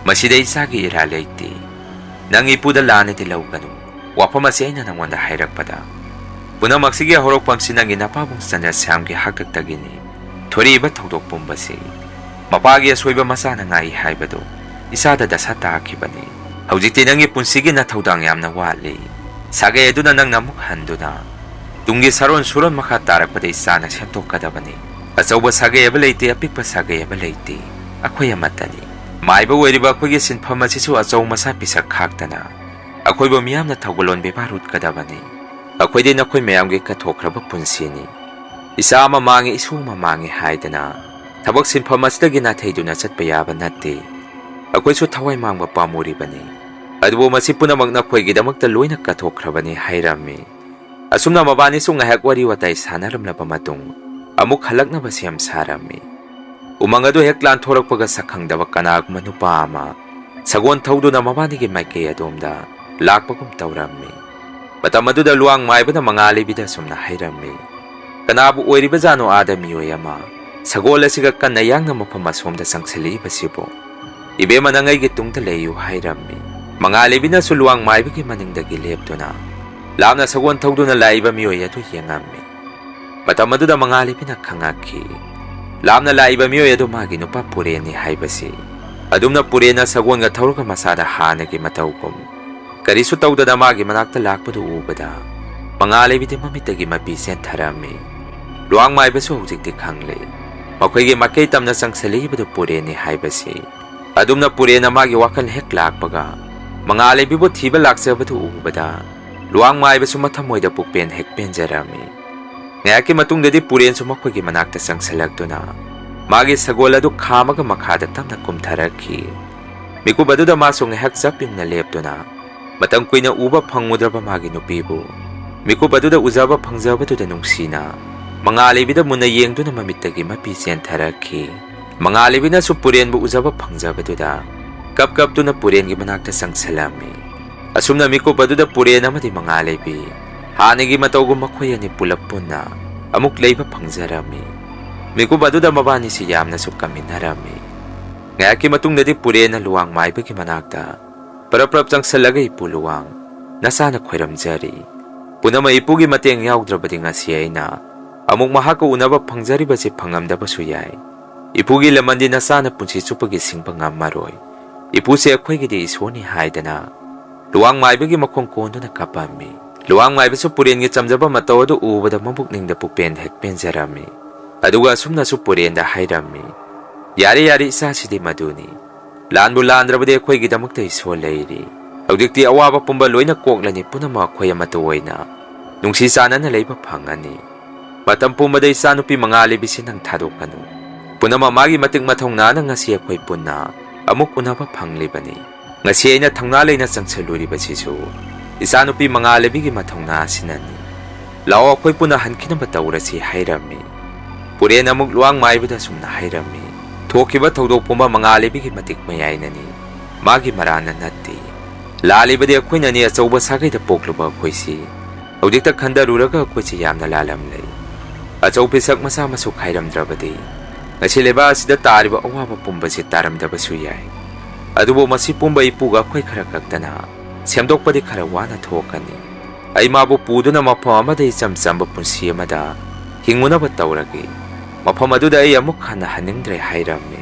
ꯃꯁꯤꯗ ꯏꯆꯥꯒꯤ ꯏꯔꯥꯜ ꯂꯩꯇꯦ꯫ ꯅꯪ ꯏꯄꯨꯗ ꯂꯥꯟꯅꯗꯤ ꯂꯧꯒꯅꯨ꯫ ꯋꯥꯐꯝ ꯑꯁꯤ ꯑꯩꯅ ꯅꯪꯉꯣꯟꯗ ꯍꯥꯏꯔꯛꯄꯗ ꯄꯨꯝꯅꯃꯛꯁꯤꯒꯤ ꯍꯧꯔꯛꯐꯝꯁꯤ ꯅꯪꯒꯤ ꯅꯄꯥꯕꯨꯡ ꯆꯟꯗ꯭ꯔ ꯁ꯭ꯌꯥꯝꯒꯤ ꯍꯥꯛꯇꯛꯇꯒꯤꯅꯤ꯫ ꯊꯣꯔꯛꯏꯕ ꯊꯧꯗꯣꯛ ꯄꯨꯝꯕꯁꯤ ꯃꯄꯥꯒꯤ ꯑꯁꯣꯏꯕ ꯃꯆꯥꯅ ꯉꯥꯛꯏ ꯍꯥꯏꯕꯗꯨ ꯏꯆꯥꯗ ꯗꯁꯥ ꯇꯥꯈꯤꯕꯅꯤ꯫ ꯍꯧꯖꯤꯛꯇꯤ ꯅꯪꯒꯤ ꯄꯨꯟꯁꯤꯒꯤ ꯅꯊꯧꯗꯥꯡ ꯌꯥꯝꯅ ꯋꯥꯠꯂꯤ꯫ ꯁꯥꯒꯩ ꯑꯗꯨꯅ ꯅꯪꯅ ꯑꯃꯨꯛ ꯍꯟꯗꯨꯅ ꯇꯨꯡꯒꯤ ꯁꯥꯔꯣꯟ ꯁꯨꯔꯣꯟ ꯃꯈꯥ ꯇꯥꯔꯛꯄꯗ ꯏꯆꯥꯅ ꯁꯦꯝꯗꯣꯛꯀꯗꯕꯅꯤ꯫ ꯑꯆꯧꯕ ꯁꯥꯒꯩ ꯑꯃ ꯂꯩꯇꯦ, ꯑꯄꯤꯛꯄ ꯁꯥꯒꯩ ꯑꯃ ꯂꯩꯇꯦ, ꯑꯩꯈꯣꯏ ꯑꯃꯠꯇꯅꯤ꯫ ꯃꯥꯏꯕ ꯑꯣꯏꯔꯤꯕ ꯑꯩꯈꯣꯏꯒꯤ ꯁꯤꯟꯐꯝ ꯑꯁꯤꯁꯨ ꯑꯆꯧ ꯃꯆꯥ ꯄꯤꯁꯛ ꯈꯥꯛꯇꯅ ꯑꯩꯈꯣꯏꯕꯨ ꯃꯤꯌꯥꯝꯅ ꯊꯧꯒꯜꯂꯣꯟ ꯕꯦꯕꯥꯔ ꯎꯠꯀꯗꯕꯅꯤ꯫ ꯑꯩꯈꯣꯏꯗꯤ ꯅꯈꯣꯏ ꯃꯌꯥꯝꯒꯤ ꯀꯠꯊꯣꯛꯈ꯭ꯔꯕ ꯄꯨꯟꯁꯤꯅꯤ꯫ ꯏꯆꯥ ꯑꯃ ꯃꯥꯡꯉꯤ, ꯏꯁꯨ ꯑꯃ ꯃꯥꯡꯉꯤ ꯍꯥꯏꯗꯅ ꯊꯕꯛ ꯁꯤꯟꯐꯝ ꯑꯁꯤꯗꯒꯤ ꯅꯥꯊꯩꯗꯨꯅ ꯆꯠꯄ ꯌꯥꯕ ꯅꯠꯇꯦ꯫ ꯑꯩꯈꯣꯏꯁꯨ ꯊꯋꯥꯏ ꯃꯥꯡꯕ ꯄꯥꯝꯃꯨꯔꯤꯕꯅꯤ꯫ ꯑꯗꯨꯕꯨ ꯃꯁꯤ ꯄꯨꯝꯅꯃꯛ ꯅꯈꯣꯏꯒꯤꯗꯃꯛꯇ ꯂꯣꯏꯅ ꯀꯠꯊꯣꯛꯈ꯭ꯔꯕꯅꯤ" ꯍꯥꯏꯔꯝꯃꯤ꯫ ꯑꯁꯨꯝꯅ ꯃꯕꯥꯅꯤꯁꯨ ꯉꯥꯏꯍꯥꯛ ꯋꯥꯔꯤ ꯋꯥꯇꯥꯏ ꯁꯥꯟꯅꯔꯝꯂꯕ ꯃꯇꯨꯡ ꯑꯃꯨꯛ ꯍꯜꯂꯛꯅꯕ ꯁꯦꯝ ꯁꯥꯔꯝꯃꯤ꯫ ꯎꯃꯪ ꯑꯗꯨ ꯍꯦꯛ ꯂꯥꯟꯊꯣꯔꯛꯄꯒ ꯁꯛꯈꯪꯗꯕ ꯀꯅꯥꯒꯨꯝꯕ ꯅꯨꯄꯥ ꯑꯃ ꯁꯒꯣꯜ ꯊꯧꯗꯨꯅ ꯃꯕꯥꯅꯤꯒꯤ ꯃꯥꯏꯀꯩ ꯑꯗꯣꯝꯗ ꯂꯥꯛꯄꯒꯨꯝ ꯇꯧꯔꯝꯃꯤ꯫ ꯃꯇꯝ ꯑꯗꯨꯗ ꯂꯨꯋꯥꯡ ꯃꯥꯏꯕꯅ ꯃꯉꯥꯂꯩꯕꯤꯗ ꯑꯁꯨꯝꯅ ꯍꯥꯏꯔꯝꯃꯤ, "ꯀꯅꯥꯕꯨ ꯑꯣꯏꯔꯤꯕꯖꯥꯠꯅꯣ ꯑꯥꯗ ꯃꯤꯑꯣꯏ ꯑꯃ ꯁꯒꯣꯜ ꯑꯁꯤꯒ ꯀꯟꯅ ꯌꯥꯡꯅ ꯃꯐꯝ ꯑꯁꯣꯝꯗ ꯆꯪꯁꯤꯜꯂꯛꯏꯕꯁꯤꯕꯨ?" "ꯏꯕꯦꯝꯃ, ꯅꯪ ꯑꯩꯒꯤ ꯇꯨꯡꯗ ꯂꯩꯌꯨ" ꯍꯥꯏꯔꯝꯃꯤ꯫ ꯃꯉꯥꯜꯂꯩꯕꯤꯅꯁꯨ ꯂꯨꯋꯥꯡ ꯃꯥꯏꯕꯒꯤ ꯃꯅꯤꯡꯗꯒꯤ ꯂꯦꯞꯇꯨꯅ ꯂꯥꯞꯅ ꯁꯒꯣꯜ ꯊꯧꯗꯨꯅ ꯂꯥꯛꯏꯕ ꯃꯤꯑꯣꯏ ꯑꯗꯨ ꯌꯦꯡꯉꯝꯃꯤ꯫ ꯃꯇꯝ ꯑꯗꯨꯗ ꯃꯉꯥꯜꯂꯩꯕꯤꯅ ꯈꯪꯉꯛꯈꯤ, ꯂꯥꯞꯅ ꯂꯥꯛꯏꯕ ꯃꯤꯑꯣꯏ ꯑꯗꯨ ꯃꯥꯒꯤ ꯅꯨꯄꯥ ꯄꯨꯔꯦꯟꯅꯤ ꯍꯥꯏꯕꯁꯤ꯫ ꯑꯗꯨꯝꯅ ꯄꯨꯔꯦꯟꯅ ꯁꯒꯣꯜꯒ ꯊꯧꯔꯒ ꯃꯁꯥꯗ ꯍꯥꯟꯅꯒꯤ ꯃꯇꯧꯒꯨꯝ ꯀꯔꯤꯁꯨ ꯇꯧꯗꯅ ꯃꯥꯒꯤ ꯃꯅꯥꯛꯇ ꯂꯥꯛꯄꯗꯨ ꯎꯕꯗ, ꯃꯉꯥꯜꯂꯩꯕꯤꯗꯤ ꯃꯃꯤꯠꯇꯒꯤ ꯃꯄꯤ ꯆꯦꯟꯊꯔꯝꯃꯤ꯫ ꯂꯨꯋꯥꯡ ꯃꯥꯏꯕꯁꯨ ꯍꯧꯖꯤꯛꯇꯤ ꯈꯪꯂꯦ, ꯃꯈꯣꯏꯒꯤ ꯃꯥꯏꯀꯩ ꯇꯝꯅ ꯆꯪꯁꯤꯜꯂꯛꯏꯕꯗꯨ ꯄꯨꯔꯦꯟꯅꯤ ꯍꯥꯏꯕꯁꯤ꯫ ꯑꯗꯨꯝꯅ ꯄꯨꯔꯦꯟꯅ ꯃꯥꯒꯤ ꯋꯥꯈꯜ ꯍꯦꯛ ꯂꯥꯛꯄꯒ, ꯃꯉꯥꯜꯂꯩꯕꯤꯕꯨ ꯊꯤꯕ ꯂꯥꯛꯆꯕꯗꯨ ꯎꯕꯗ, ꯂꯨꯋꯥꯡ ꯃꯥꯏꯕꯁꯨ ꯃꯊꯃꯣꯏꯗ ꯄꯨꯛꯄꯦꯟ ꯍꯦꯛ ꯄꯦꯟꯖꯔꯝꯃꯤ꯫ ꯉꯥꯏꯍꯥꯛꯀꯤ ꯃꯇꯨꯡꯗꯗꯤ ꯄꯨꯔꯦꯟꯁꯨ ꯃꯈꯣꯏꯒꯤ ꯃꯅꯥꯛꯇ ꯆꯪꯁꯤꯜꯂꯛꯇꯨꯅ ꯃꯥꯒꯤ ꯁꯒꯣꯜ ꯑꯗꯨ ꯈꯥꯝꯃꯒ ꯃꯈꯥꯗ ꯇꯞꯅ ꯀꯨꯝꯊꯔꯛꯈꯤ꯫ ꯃꯤꯀꯨꯞ ꯑꯗꯨꯗ ꯃꯥꯁꯨ ꯉꯥꯏꯍꯥꯛ ꯆꯞ ꯌꯨꯡꯅ ꯂꯦꯞꯇꯨꯅ ꯃꯇꯝ ꯀꯨꯏꯅ ꯎꯕ ꯐꯪꯉꯨꯗ꯭ꯔꯕ ꯃꯥꯒꯤ ꯅꯨꯄꯤꯕꯨ ꯃꯤꯀꯨꯞ ꯑꯗꯨꯗ ꯎꯖꯕ ꯐꯪꯖꯕꯗꯨꯗ ꯅꯨꯡꯁꯤꯅ ꯃꯉꯥꯜꯂꯩꯕꯤꯗ ꯃꯨꯟꯅ ꯌꯦꯡꯗꯨꯅ ꯃꯃꯤꯠꯇꯒꯤ ꯃꯄꯤ ꯆꯦꯟꯊꯔꯛꯈꯤ꯫ ꯃꯉꯥꯜꯂꯩꯕꯤꯅꯁꯨ ꯄꯨꯔꯦꯟꯕꯨ ꯎꯖꯕ ꯐꯪꯖꯕꯗꯨꯗ ꯀꯞ ꯀꯞꯇꯨꯅ ꯄꯨꯔꯦꯟꯒꯤ ꯃꯅꯥꯛꯇ ꯆꯪꯁꯤꯜꯂꯝꯃꯤ꯫ ꯑꯁꯨꯝꯅ ꯃꯤꯀꯨꯞ ꯑꯗꯨꯗ ꯄꯨꯔꯦꯟ ꯑꯃꯗꯤ ꯃꯉꯥꯜꯂꯩꯕꯤ ꯍꯥꯟꯅꯒꯤ ꯃꯇꯧꯒꯨꯝ ꯃꯈꯣꯏ ꯑꯅꯤ ꯄꯨꯂꯞ ꯄꯨꯟꯅ ꯑꯃꯨꯛ ꯂꯩꯕ ꯐꯪꯖꯔꯝꯃꯤ꯫ ꯃꯤꯀꯨꯞ ꯑꯗꯨꯗ ꯃꯕꯥꯅꯤꯁꯤ ꯌꯥꯝꯅꯁꯨ ꯀꯥꯃꯤꯟꯅꯔꯝꯃꯤ꯫ ꯉꯥꯏꯍꯥꯛꯀꯤ ꯃꯇꯨꯡꯗꯗꯤ ꯄꯨꯔꯦꯟꯅ ꯂꯨꯋꯥꯡ ꯃꯥꯏꯕꯒꯤ ꯃꯅꯥꯛꯇ ꯄꯔꯞ ꯄꯔꯞ ꯆꯪꯁꯤꯜꯂꯒ, "ꯏꯄꯨ ꯂꯨꯋꯥꯡ, ꯅꯁꯥꯅ ꯈꯣꯏꯔꯝꯖꯔꯤ꯫ ꯄꯨꯝꯅꯃꯛ ꯏꯄꯨꯒꯤ ꯃꯇꯦꯡ ꯌꯥꯎꯗ꯭ꯔꯕꯗꯤ ꯉꯁꯤ ꯑꯩꯅ ꯑꯃꯨꯛ ꯃꯍꯥꯛꯀ ꯎꯅꯕ ꯐꯪꯖꯔꯤꯕꯁꯤ ꯐꯪꯉꯝꯗꯕꯁꯨ ꯌꯥꯏ꯫ ꯏꯄꯨꯒꯤ ꯂꯃꯟꯗꯤ ꯅꯁꯥꯅ ꯄꯨꯟꯁꯤ ꯆꯨꯞꯄꯒꯤ ꯁꯤꯡꯕ ꯉꯝꯃꯔꯣꯏ꯫ ꯏꯄꯨꯁꯦ ꯑꯩꯈꯣꯏꯒꯤꯗꯤ ꯏꯁꯣꯔꯅꯤ" ꯍꯥꯏꯗꯅ ꯂꯨꯋꯥꯡ ꯃꯥꯏꯕꯒꯤ ꯃꯈꯣꯡ ꯀꯣꯟꯗꯨꯅ ꯀꯞꯄꯝꯃꯤ꯫ ꯂꯨꯋꯥꯡ ꯃꯥꯏꯕꯁꯨ ꯄꯨꯔꯦꯟꯒꯤ ꯆꯝꯖꯕ ꯃꯇꯧ ꯑꯗꯨ ꯎꯕꯗ ꯃꯕꯨꯛꯅꯤꯡꯗ ꯄꯨꯛꯄꯦꯟ ꯍꯦꯛ ꯄꯦꯟꯖꯔꯝꯃꯤ꯫ ꯑꯗꯨꯒ ꯑꯁꯨꯝꯅꯁꯨ ꯄꯨꯔꯦꯟꯗ ꯍꯥꯏꯔꯝꯃꯤ, "ꯌꯥꯔꯦ, ꯌꯥꯔꯦ, ꯏꯆꯥꯁꯤꯗꯤ ꯃꯗꯨꯅꯤ꯫ ꯂꯥꯟꯕꯨ ꯂꯥꯟꯗ꯭ꯔꯕꯗꯤ ꯑꯩꯈꯣꯏꯒꯤꯗꯃꯛꯇ ꯏꯁꯣꯔ ꯂꯩꯔꯤ꯫ ꯍꯧꯖꯤꯛꯇꯤ ꯑꯋꯥꯕ ꯄꯨꯝꯕ ꯂꯣꯏꯅ ꯀꯣꯛꯂꯅꯤ, ꯄꯨꯝꯅꯃꯛ ꯑꯩꯈꯣꯏ ꯑꯃꯠꯇ ꯑꯣꯏꯅ ꯅꯨꯡꯁꯤ ꯆꯥꯟꯅꯅ ꯂꯩꯕ ꯐꯪꯉꯅꯤ꯫ ꯃꯇꯝ ꯄꯨꯝꯕꯗ ꯏꯆꯥꯅꯨꯄꯤ ꯃꯉꯥꯜꯂꯩꯕꯤꯁꯤ ꯅꯪ ꯊꯥꯗꯣꯛꯀꯅꯨ꯫ ꯄꯨꯝꯅꯃꯛ ꯃꯥꯒꯤ ꯃꯇꯤꯛ ꯃꯊꯧꯅꯥꯅ ꯉꯁꯤ ꯑꯩꯈꯣꯏ ꯄꯨꯟꯅ ꯑꯃꯨꯛ ꯎꯅꯕ ꯐꯪꯂꯤꯕꯅꯤ꯫ ꯉꯁꯤ ꯑꯩꯅ ꯊꯧꯅꯥ ꯂꯩꯅ ꯆꯪꯁꯤꯜꯂꯨꯔꯤꯕꯁꯤꯁꯨ ꯏꯆꯥꯅꯨꯄꯤ ꯃꯉꯥꯜꯂꯩꯕꯤꯒꯤ ꯃꯊꯧꯅꯥ ꯑꯁꯤꯅꯅꯤ꯫ ꯂꯥꯛꯑꯣ, ꯑꯩꯈꯣꯏ ꯄꯨꯟꯅ ꯍꯟꯈꯤꯅꯕ ꯇꯧꯔꯁꯤ" ꯍꯥꯏꯔꯝꯃꯤ꯫ ꯄꯨꯔꯦꯟ ꯑꯃꯨꯛ ꯂꯨꯋꯥꯡ ꯃꯥꯏꯕꯗ ꯑꯁꯨꯝꯅ ꯍꯥꯏꯔꯝꯃꯤ, "ꯊꯣꯛꯈꯤꯕ ꯊꯧꯗꯣꯛ ꯄꯨꯝꯕ ꯃꯉꯥꯜꯂꯩꯕꯤꯒꯤ ꯃꯇꯤꯛ ꯃꯌꯥꯏꯅꯅꯤ, ꯃꯥꯒꯤ ꯃꯔꯥꯟꯅ ꯅꯠꯇꯦ꯫ ꯂꯥꯜꯂꯤꯕꯗꯤ ꯑꯩꯈꯣꯏꯅꯅꯤ, ꯑꯆꯧꯕ ꯁꯥꯒꯩꯗ ꯄꯣꯛꯂꯨꯕ ꯑꯩꯈꯣꯏꯁꯤ ꯍꯧꯖꯤꯛꯇ ꯈꯟꯊꯔꯨꯔꯒ ꯑꯩꯈꯣꯏꯁꯤ ꯌꯥꯝꯅ ꯂꯥꯜꯂꯝꯂꯦ꯫ ꯑꯆꯧ ꯄꯤꯁꯛ ꯃꯆꯥ ꯃꯁꯨ ꯈꯥꯏꯔꯝꯗ꯭ꯔꯕꯗꯤ ꯉꯁꯤ ꯂꯩꯕꯥꯛ ꯑꯁꯤꯗ ꯇꯥꯔꯤꯕ ꯑꯋꯥꯕ ꯄꯨꯝꯕꯁꯤ ꯇꯥꯔꯝꯗꯕꯁꯨ ꯌꯥꯏ꯫ ꯑꯗꯨꯕꯨ ꯃꯁꯤ ꯄꯨꯝꯕ ꯏꯄꯨꯒ ꯑꯩꯈꯣꯏ ꯈꯔ ꯈꯛꯇꯅ ꯁꯦꯝꯗꯣꯛꯄꯗꯤ ꯈꯔ ꯋꯥꯅ ꯊꯣꯛꯀꯅꯤ꯫ ꯑꯩ ꯃꯥꯕꯨ ꯄꯨꯗꯨꯅ ꯃꯐꯝ ꯑꯃꯗ ꯏꯆꯝ ꯆꯝꯕ ꯄꯨꯟꯁꯤ ꯑꯃꯗ ꯍꯤꯡꯉꯨꯅꯕ ꯇꯧꯔꯒꯦ꯫ ꯃꯐꯝ ꯑꯗꯨꯗ ꯑꯩ ꯑꯃꯨꯛ ꯍꯟꯅ ꯍꯟꯅꯤꯡꯗ꯭ꯔꯦ ꯍꯥꯏꯔꯝꯃꯤ꯫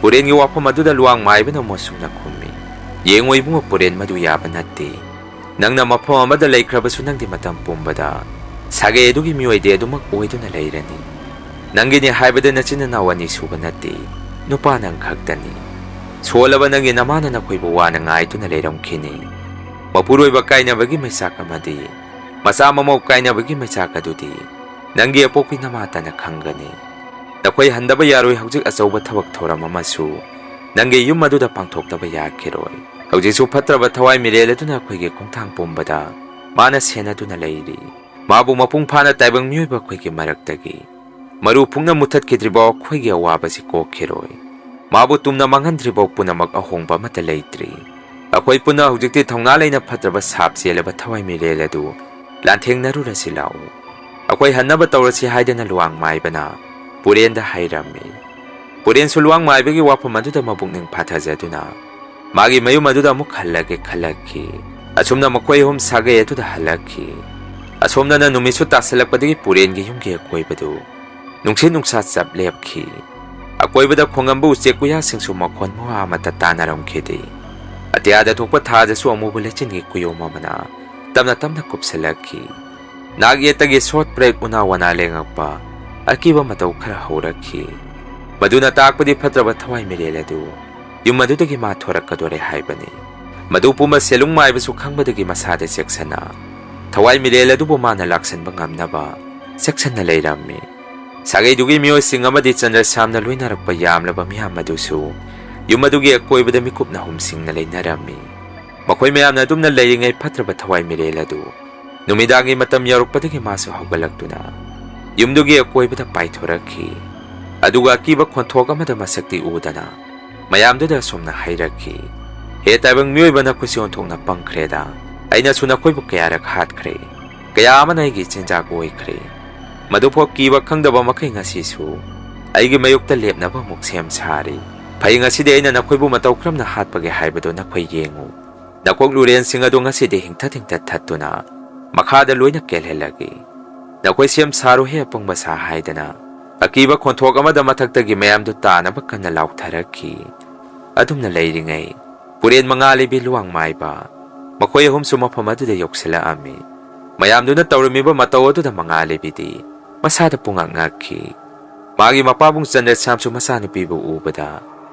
ꯄꯨꯔꯦꯟꯒꯤ ꯋꯥꯐꯝ ꯑꯗꯨꯗ ꯂꯨꯋꯥꯡ ꯃꯥꯏꯕꯅ ꯃꯣꯁꯨꯝꯅ ꯈꯨꯝꯃꯤ, "ꯌꯦꯡꯉꯣ ꯏꯕꯨꯡꯉꯣ ꯄꯨꯔꯦꯟ, ꯃꯗꯨ ꯌꯥꯕ ꯅꯠꯇꯦ꯫ ꯅꯪꯅ ꯃꯐꯝ ꯑꯃꯗ ꯂꯩꯈ꯭ꯔꯕꯁꯨ ꯅꯪꯗꯤ ꯃꯇꯝ ꯄꯨꯝꯕꯗ ꯁꯥꯒꯩ ꯑꯗꯨꯒꯤ ꯃꯤꯑꯣꯏꯗꯤ ꯑꯗꯨꯃꯛ ꯑꯣꯏꯗꯨꯅ ꯂꯩꯔꯅꯤ꯫ ꯅꯪꯒꯤꯅꯤ ꯍꯥꯏꯕꯗ ꯅꯆꯤꯟ ꯅꯅꯥꯎ ꯑꯅꯤ ꯁꯨꯕ ꯅꯠꯇꯦ, ꯅꯨꯄꯥ ꯅꯪ ꯈꯛꯇꯅꯤ꯫ ꯁꯣꯜꯂꯕ ꯅꯪꯒꯤ ꯅꯃꯥꯅ ꯅꯈꯣꯏꯕꯨ ꯋꯥꯅ ꯉꯥꯏꯗꯨꯅ ꯂꯩꯔꯝꯈꯤꯅꯤ꯫ ꯃꯄꯨꯔꯣꯏꯕ ꯀꯥꯏꯅꯕꯒꯤ ꯃꯩꯆꯥꯛ ꯑꯃꯗꯤ ꯃꯆꯥ ꯃꯃꯧ ꯀꯥꯏꯅꯕꯒꯤ ꯃꯩꯆꯥꯛ ꯑꯗꯨꯗꯤ ꯅꯪꯒꯤ ꯑꯄꯣꯛꯄꯤ ꯅꯃꯥꯇꯅ ꯈꯪꯒꯅꯤ꯫ ꯅꯈꯣꯏ ꯍꯟꯗꯕ ꯌꯥꯔꯣꯏ꯫ ꯍꯧꯖꯤꯛ ꯑꯆꯧꯕ ꯊꯕꯛ ꯊꯧꯔꯝ ꯑꯃꯁꯨ ꯅꯪꯒꯤ ꯌꯨꯝ ꯑꯗꯨꯗ ꯄꯥꯡꯊꯣꯛꯇꯕ ꯌꯥꯈꯤꯔꯣꯏ꯫ ꯍꯧꯖꯤꯛꯁꯨ ꯐꯠꯇ꯭ꯔꯕ ꯊꯋꯥꯏ ꯃꯤꯔꯦꯜ ꯑꯗꯨꯅ ꯑꯩꯈꯣꯏꯒꯤ ꯈꯣꯡꯊꯥꯡ ꯄꯨꯝꯕꯗ ꯃꯥꯅ ꯁꯦꯟꯅꯗꯨꯅ ꯂꯩꯔꯤ꯫ ꯃꯥꯕꯨ ꯃꯄꯨꯡ ꯐꯥꯅ ꯇꯥꯏꯕꯪ ꯃꯤꯑꯣꯏꯕ ꯑꯩꯈꯣꯏꯒꯤ ꯃꯔꯛꯇꯒꯤ ꯃꯔꯨ ꯐꯨꯡꯅ ꯃꯨꯊꯠꯈꯤꯗ꯭ꯔꯤꯕꯥꯎ ꯑꯩꯈꯣꯏꯒꯤ ꯑꯋꯥꯕꯁꯤ ꯀꯣꯛꯈꯤꯔꯣꯏ꯫ ꯃꯥꯕꯨ ꯇꯨꯝꯅ ꯃꯥꯡꯍꯟꯗ꯭ꯔꯤꯕꯥꯎ ꯄꯨꯝꯅꯃꯛ ꯑꯍꯣꯡꯕ ꯑꯃꯠꯇ ꯂꯩꯇ꯭ꯔꯤ꯫ ꯑꯩꯈꯣꯏ ꯄꯨꯟꯅ ꯍꯧꯖꯤꯛꯇꯤ ꯊꯧꯅꯥ ꯂꯩꯅ ꯐꯠꯇ꯭ꯔꯕ ꯁꯥꯞ ꯆꯦꯜꯂꯕ ꯊꯋꯥꯏ ꯃꯤꯔꯦꯜ ꯑꯗꯨ ꯂꯥꯟꯊꯦꯡꯅꯔꯨꯔꯁꯤ ꯂꯥꯛꯎ꯫ ꯑꯩꯈꯣꯏ ꯍꯟꯅꯕ ꯇꯧꯔꯁꯤ" ꯍꯥꯏꯗꯅ ꯂꯨꯋꯥꯡ ꯃꯥꯏꯕꯅ ꯄꯨꯔꯦꯟꯗ ꯍꯥꯏꯔꯝꯃꯤ꯫ ꯄꯨꯔꯦꯟꯁꯨ ꯂꯨꯋꯥꯡ ꯃꯥꯏꯕꯒꯤ ꯋꯥꯐꯝ ꯑꯗꯨꯗ ꯃꯄꯨꯛꯅꯤꯡ ꯐꯥꯊꯖꯗꯨꯅ ꯃꯥꯒꯤ ꯃꯌꯨꯝ ꯑꯗꯨꯗ ꯑꯃꯨꯛ ꯍꯜꯂꯒꯦ ꯈꯜꯂꯛꯈꯤ꯫ ꯑꯁꯨꯝꯅ ꯃꯈꯣꯏ ꯑꯍꯨꯝ ꯁꯥꯒꯩ ꯑꯗꯨꯗ ꯍꯜꯂꯛꯈꯤ꯫ ꯑꯁꯣꯝꯗꯅ ꯅꯨꯃꯤꯠꯁꯨ ꯇꯥꯁꯜꯂꯛꯄꯗꯒꯤ ꯄꯨꯔꯦꯟꯒꯤ ꯌꯨꯝꯒꯤ ꯑꯀꯣꯏꯕꯗꯨ ꯅꯨꯡꯁꯤꯠ ꯅꯨꯡꯁꯥ ꯆꯞ ꯂꯦꯞꯈꯤ꯫ ꯑꯀꯣꯏꯕꯗ ꯈꯣꯡꯉꯝꯕ ꯎꯆꯦꯛ ꯎꯌꯥꯁꯤꯡꯁꯨ ꯃꯈꯣꯟ ꯃꯋꯥ ꯑꯃꯠꯇ ꯇꯥꯅꯔꯝꯈꯤꯗꯦ꯫ ꯑꯇꯤꯌꯥꯗ ꯊꯣꯛꯄ ꯊꯥꯗꯁꯨ ꯑꯃꯨꯕ ꯂꯩꯆꯤꯟꯒꯤ ꯀꯨꯌꯣꯝ ꯑꯃꯅ ꯇꯞꯅ ꯇꯞꯅ ꯀꯨꯞꯁꯤꯜꯂꯛꯈꯤ꯫ ꯅꯥꯛ ꯌꯦꯠꯇꯒꯤ ꯁꯣꯠ ꯄ꯭ꯔꯦꯛ ꯎꯅꯥ ꯋꯥꯅꯥ ꯂꯦꯡꯉꯛꯄ ꯑꯀꯤꯕ ꯃꯇꯧ ꯈꯔ ꯍꯧꯔꯛꯈꯤ꯫ ꯃꯗꯨꯅ ꯇꯥꯛꯄꯗꯤ ꯐꯠꯇ꯭ꯔꯕ ꯊꯋꯥꯏ ꯃꯤꯔꯦꯜ ꯑꯗꯨ ꯌꯨꯝ ꯑꯗꯨꯗꯒꯤ ꯃꯥ ꯊꯣꯔꯛꯀꯗꯣꯔꯦ ꯍꯥꯏꯕꯅꯤ꯫ ꯃꯗꯨ ꯄꯨꯝꯕ ꯁꯦꯂꯨꯡ ꯃꯥꯏꯕꯁꯨ ꯈꯪꯕꯗꯒꯤ ꯃꯁꯥꯗ ꯆꯦꯛꯁꯤꯟꯅ ꯊꯋꯥꯏ ꯃꯤꯔꯦꯜ ꯑꯗꯨꯕꯨ ꯃꯥꯅ ꯂꯥꯛꯁꯤꯟꯕ ꯉꯝꯅꯕ ꯆꯦꯛꯁꯤꯟꯅ ꯂꯩꯔꯝꯃꯤ꯫ ꯁꯥꯒꯩꯗꯨꯒꯤ ꯃꯤꯑꯣꯏꯁꯤꯡ ꯑꯃꯗꯤ ꯆꯟꯗ꯭ꯔꯁꯥꯝꯅ ꯂꯣꯏꯅꯔꯛꯄ ꯌꯥꯝꯂꯕ ꯃꯤꯌꯥꯝ ꯑꯗꯨꯁꯨ ꯌꯨꯝ ꯑꯗꯨꯒꯤ ꯑꯀꯣꯏꯕꯗ ꯃꯤꯀꯨꯞꯅ ꯍꯨꯝꯁꯤꯡꯅ ꯂꯩꯅꯔꯝꯃꯤ꯫ ꯃꯈꯣꯏ ꯃꯌꯥꯝꯅ ꯑꯗꯨꯝꯅ ꯂꯩꯔꯤꯉꯩ ꯐꯠꯇ꯭ꯔꯕ ꯊꯋꯥꯏ ꯃꯤꯔꯦꯜ ꯑꯗꯨ ꯅꯨꯃꯤꯗꯥꯡꯒꯤ ꯃꯇꯝ ꯌꯧꯔꯛꯄꯗꯒꯤ ꯃꯥꯁꯨ ꯍꯧꯒꯠꯂꯛꯇꯨꯅ ꯌꯨꯝꯗꯨꯒꯤ ꯑꯀꯣꯏꯕꯗ ꯄꯥꯏꯊꯣꯔꯛꯈꯤ꯫ ꯑꯗꯨꯒ ꯑꯀꯤꯕ ꯈꯣꯟꯊꯣꯛ ꯑꯃꯗ ꯃꯁꯛꯇꯤ ꯎꯗꯅ ꯃꯌꯥꯝꯗꯨꯗ ꯑꯁꯨꯝꯅ ꯍꯥꯏꯔꯛꯈꯤ, "ꯍꯦ ꯇꯥꯏꯕꯪ ꯃꯤꯑꯣꯏꯕ, ꯅꯈꯣꯏꯁꯤ ꯑꯣꯟꯊꯣꯛꯅ ꯄꯪꯈ꯭ꯔꯦꯗ꯫ ꯑꯩꯅꯁꯨ ꯅꯈꯣꯏꯕꯨ ꯀꯌꯥꯔꯛ ꯍꯥꯠꯈ꯭ꯔꯦ꯫ ꯀꯌꯥ ꯑꯃꯅ ꯑꯩꯒꯤ ꯆꯤꯟꯖꯥꯛ ꯑꯣꯏꯈ꯭ꯔꯦ꯫ ꯃꯗꯨꯐꯥꯎ ꯀꯤꯕ ꯈꯪꯗꯕ ꯃꯈꯩ ꯉꯁꯤꯁꯨ ꯑꯩꯒꯤ ꯃꯥꯌꯣꯛꯇ ꯂꯦꯞꯅꯕ ꯑꯃꯨꯛ ꯁꯦꯝ ꯁꯥꯔꯤ꯫ ꯐꯩ, ꯉꯁꯤꯗꯤ ꯑꯩꯅ ꯅꯈꯣꯏꯕꯨ ꯃꯇꯧ ꯀꯔꯝꯅ ꯍꯥꯠꯄꯒꯦ ꯍꯥꯏꯕꯗꯨ ꯅꯈꯣꯏ ꯌꯦꯡꯉꯨ꯫ ꯅꯀꯣꯛ ꯂꯨꯔꯦꯟꯁꯤꯡ ꯑꯗꯨ ꯉꯁꯤꯗꯤ ꯍꯤꯡꯊꯠ ꯍꯤꯡꯊꯠ ꯊꯠꯇꯨꯅ ꯃꯈꯥꯗ ꯂꯣꯏꯅ ꯀꯦꯜꯍꯜꯂꯒꯦ꯫ ꯅꯈꯣꯏ ꯁꯦꯝ ꯁꯥꯔꯣꯍꯦ ꯑꯄꯪꯕ ꯁꯥ ꯍꯥꯏꯗꯅ ꯑꯀꯤꯕ ꯈꯣꯟꯊꯣꯛ ꯑꯃꯗ ꯃꯊꯛꯇꯒꯤ ꯃꯌꯥꯝꯗꯨ ꯇꯥꯅꯕ ꯀꯟꯅ ꯂꯥꯎꯊꯔꯛꯈꯤ꯫ ꯑꯗꯨꯝꯅ ꯂꯩꯔꯤꯉꯩ ꯄꯨꯔꯦꯟ ꯃꯉꯥꯂꯩꯕꯤ ꯂꯨꯋꯥꯡ ꯃꯥꯏꯕ ꯃꯈꯣꯏ ꯑꯍꯨꯝꯁꯨ ꯃꯐꯝ ꯑꯗꯨꯗ ꯌꯧꯁꯤꯜꯂꯛꯑꯝꯃꯤ꯫ ꯃꯌꯥꯝꯗꯨꯅ ꯇꯧꯔꯝꯃꯤꯕ ꯃꯇꯧ ꯑꯗꯨꯗ ꯃꯉꯥꯂꯩꯕꯤꯗꯤ ꯃꯁꯥꯗ ꯄꯨꯡꯉꯛ ꯉꯛꯈꯤ꯫ ꯃꯥꯒꯤ ꯃꯄꯥꯕꯨꯡ ꯆꯟꯗ꯭ꯔꯁ꯭ꯌꯥꯝꯁꯨ ꯃꯆꯥꯅꯨꯄꯤꯕꯨ ꯎꯕꯗ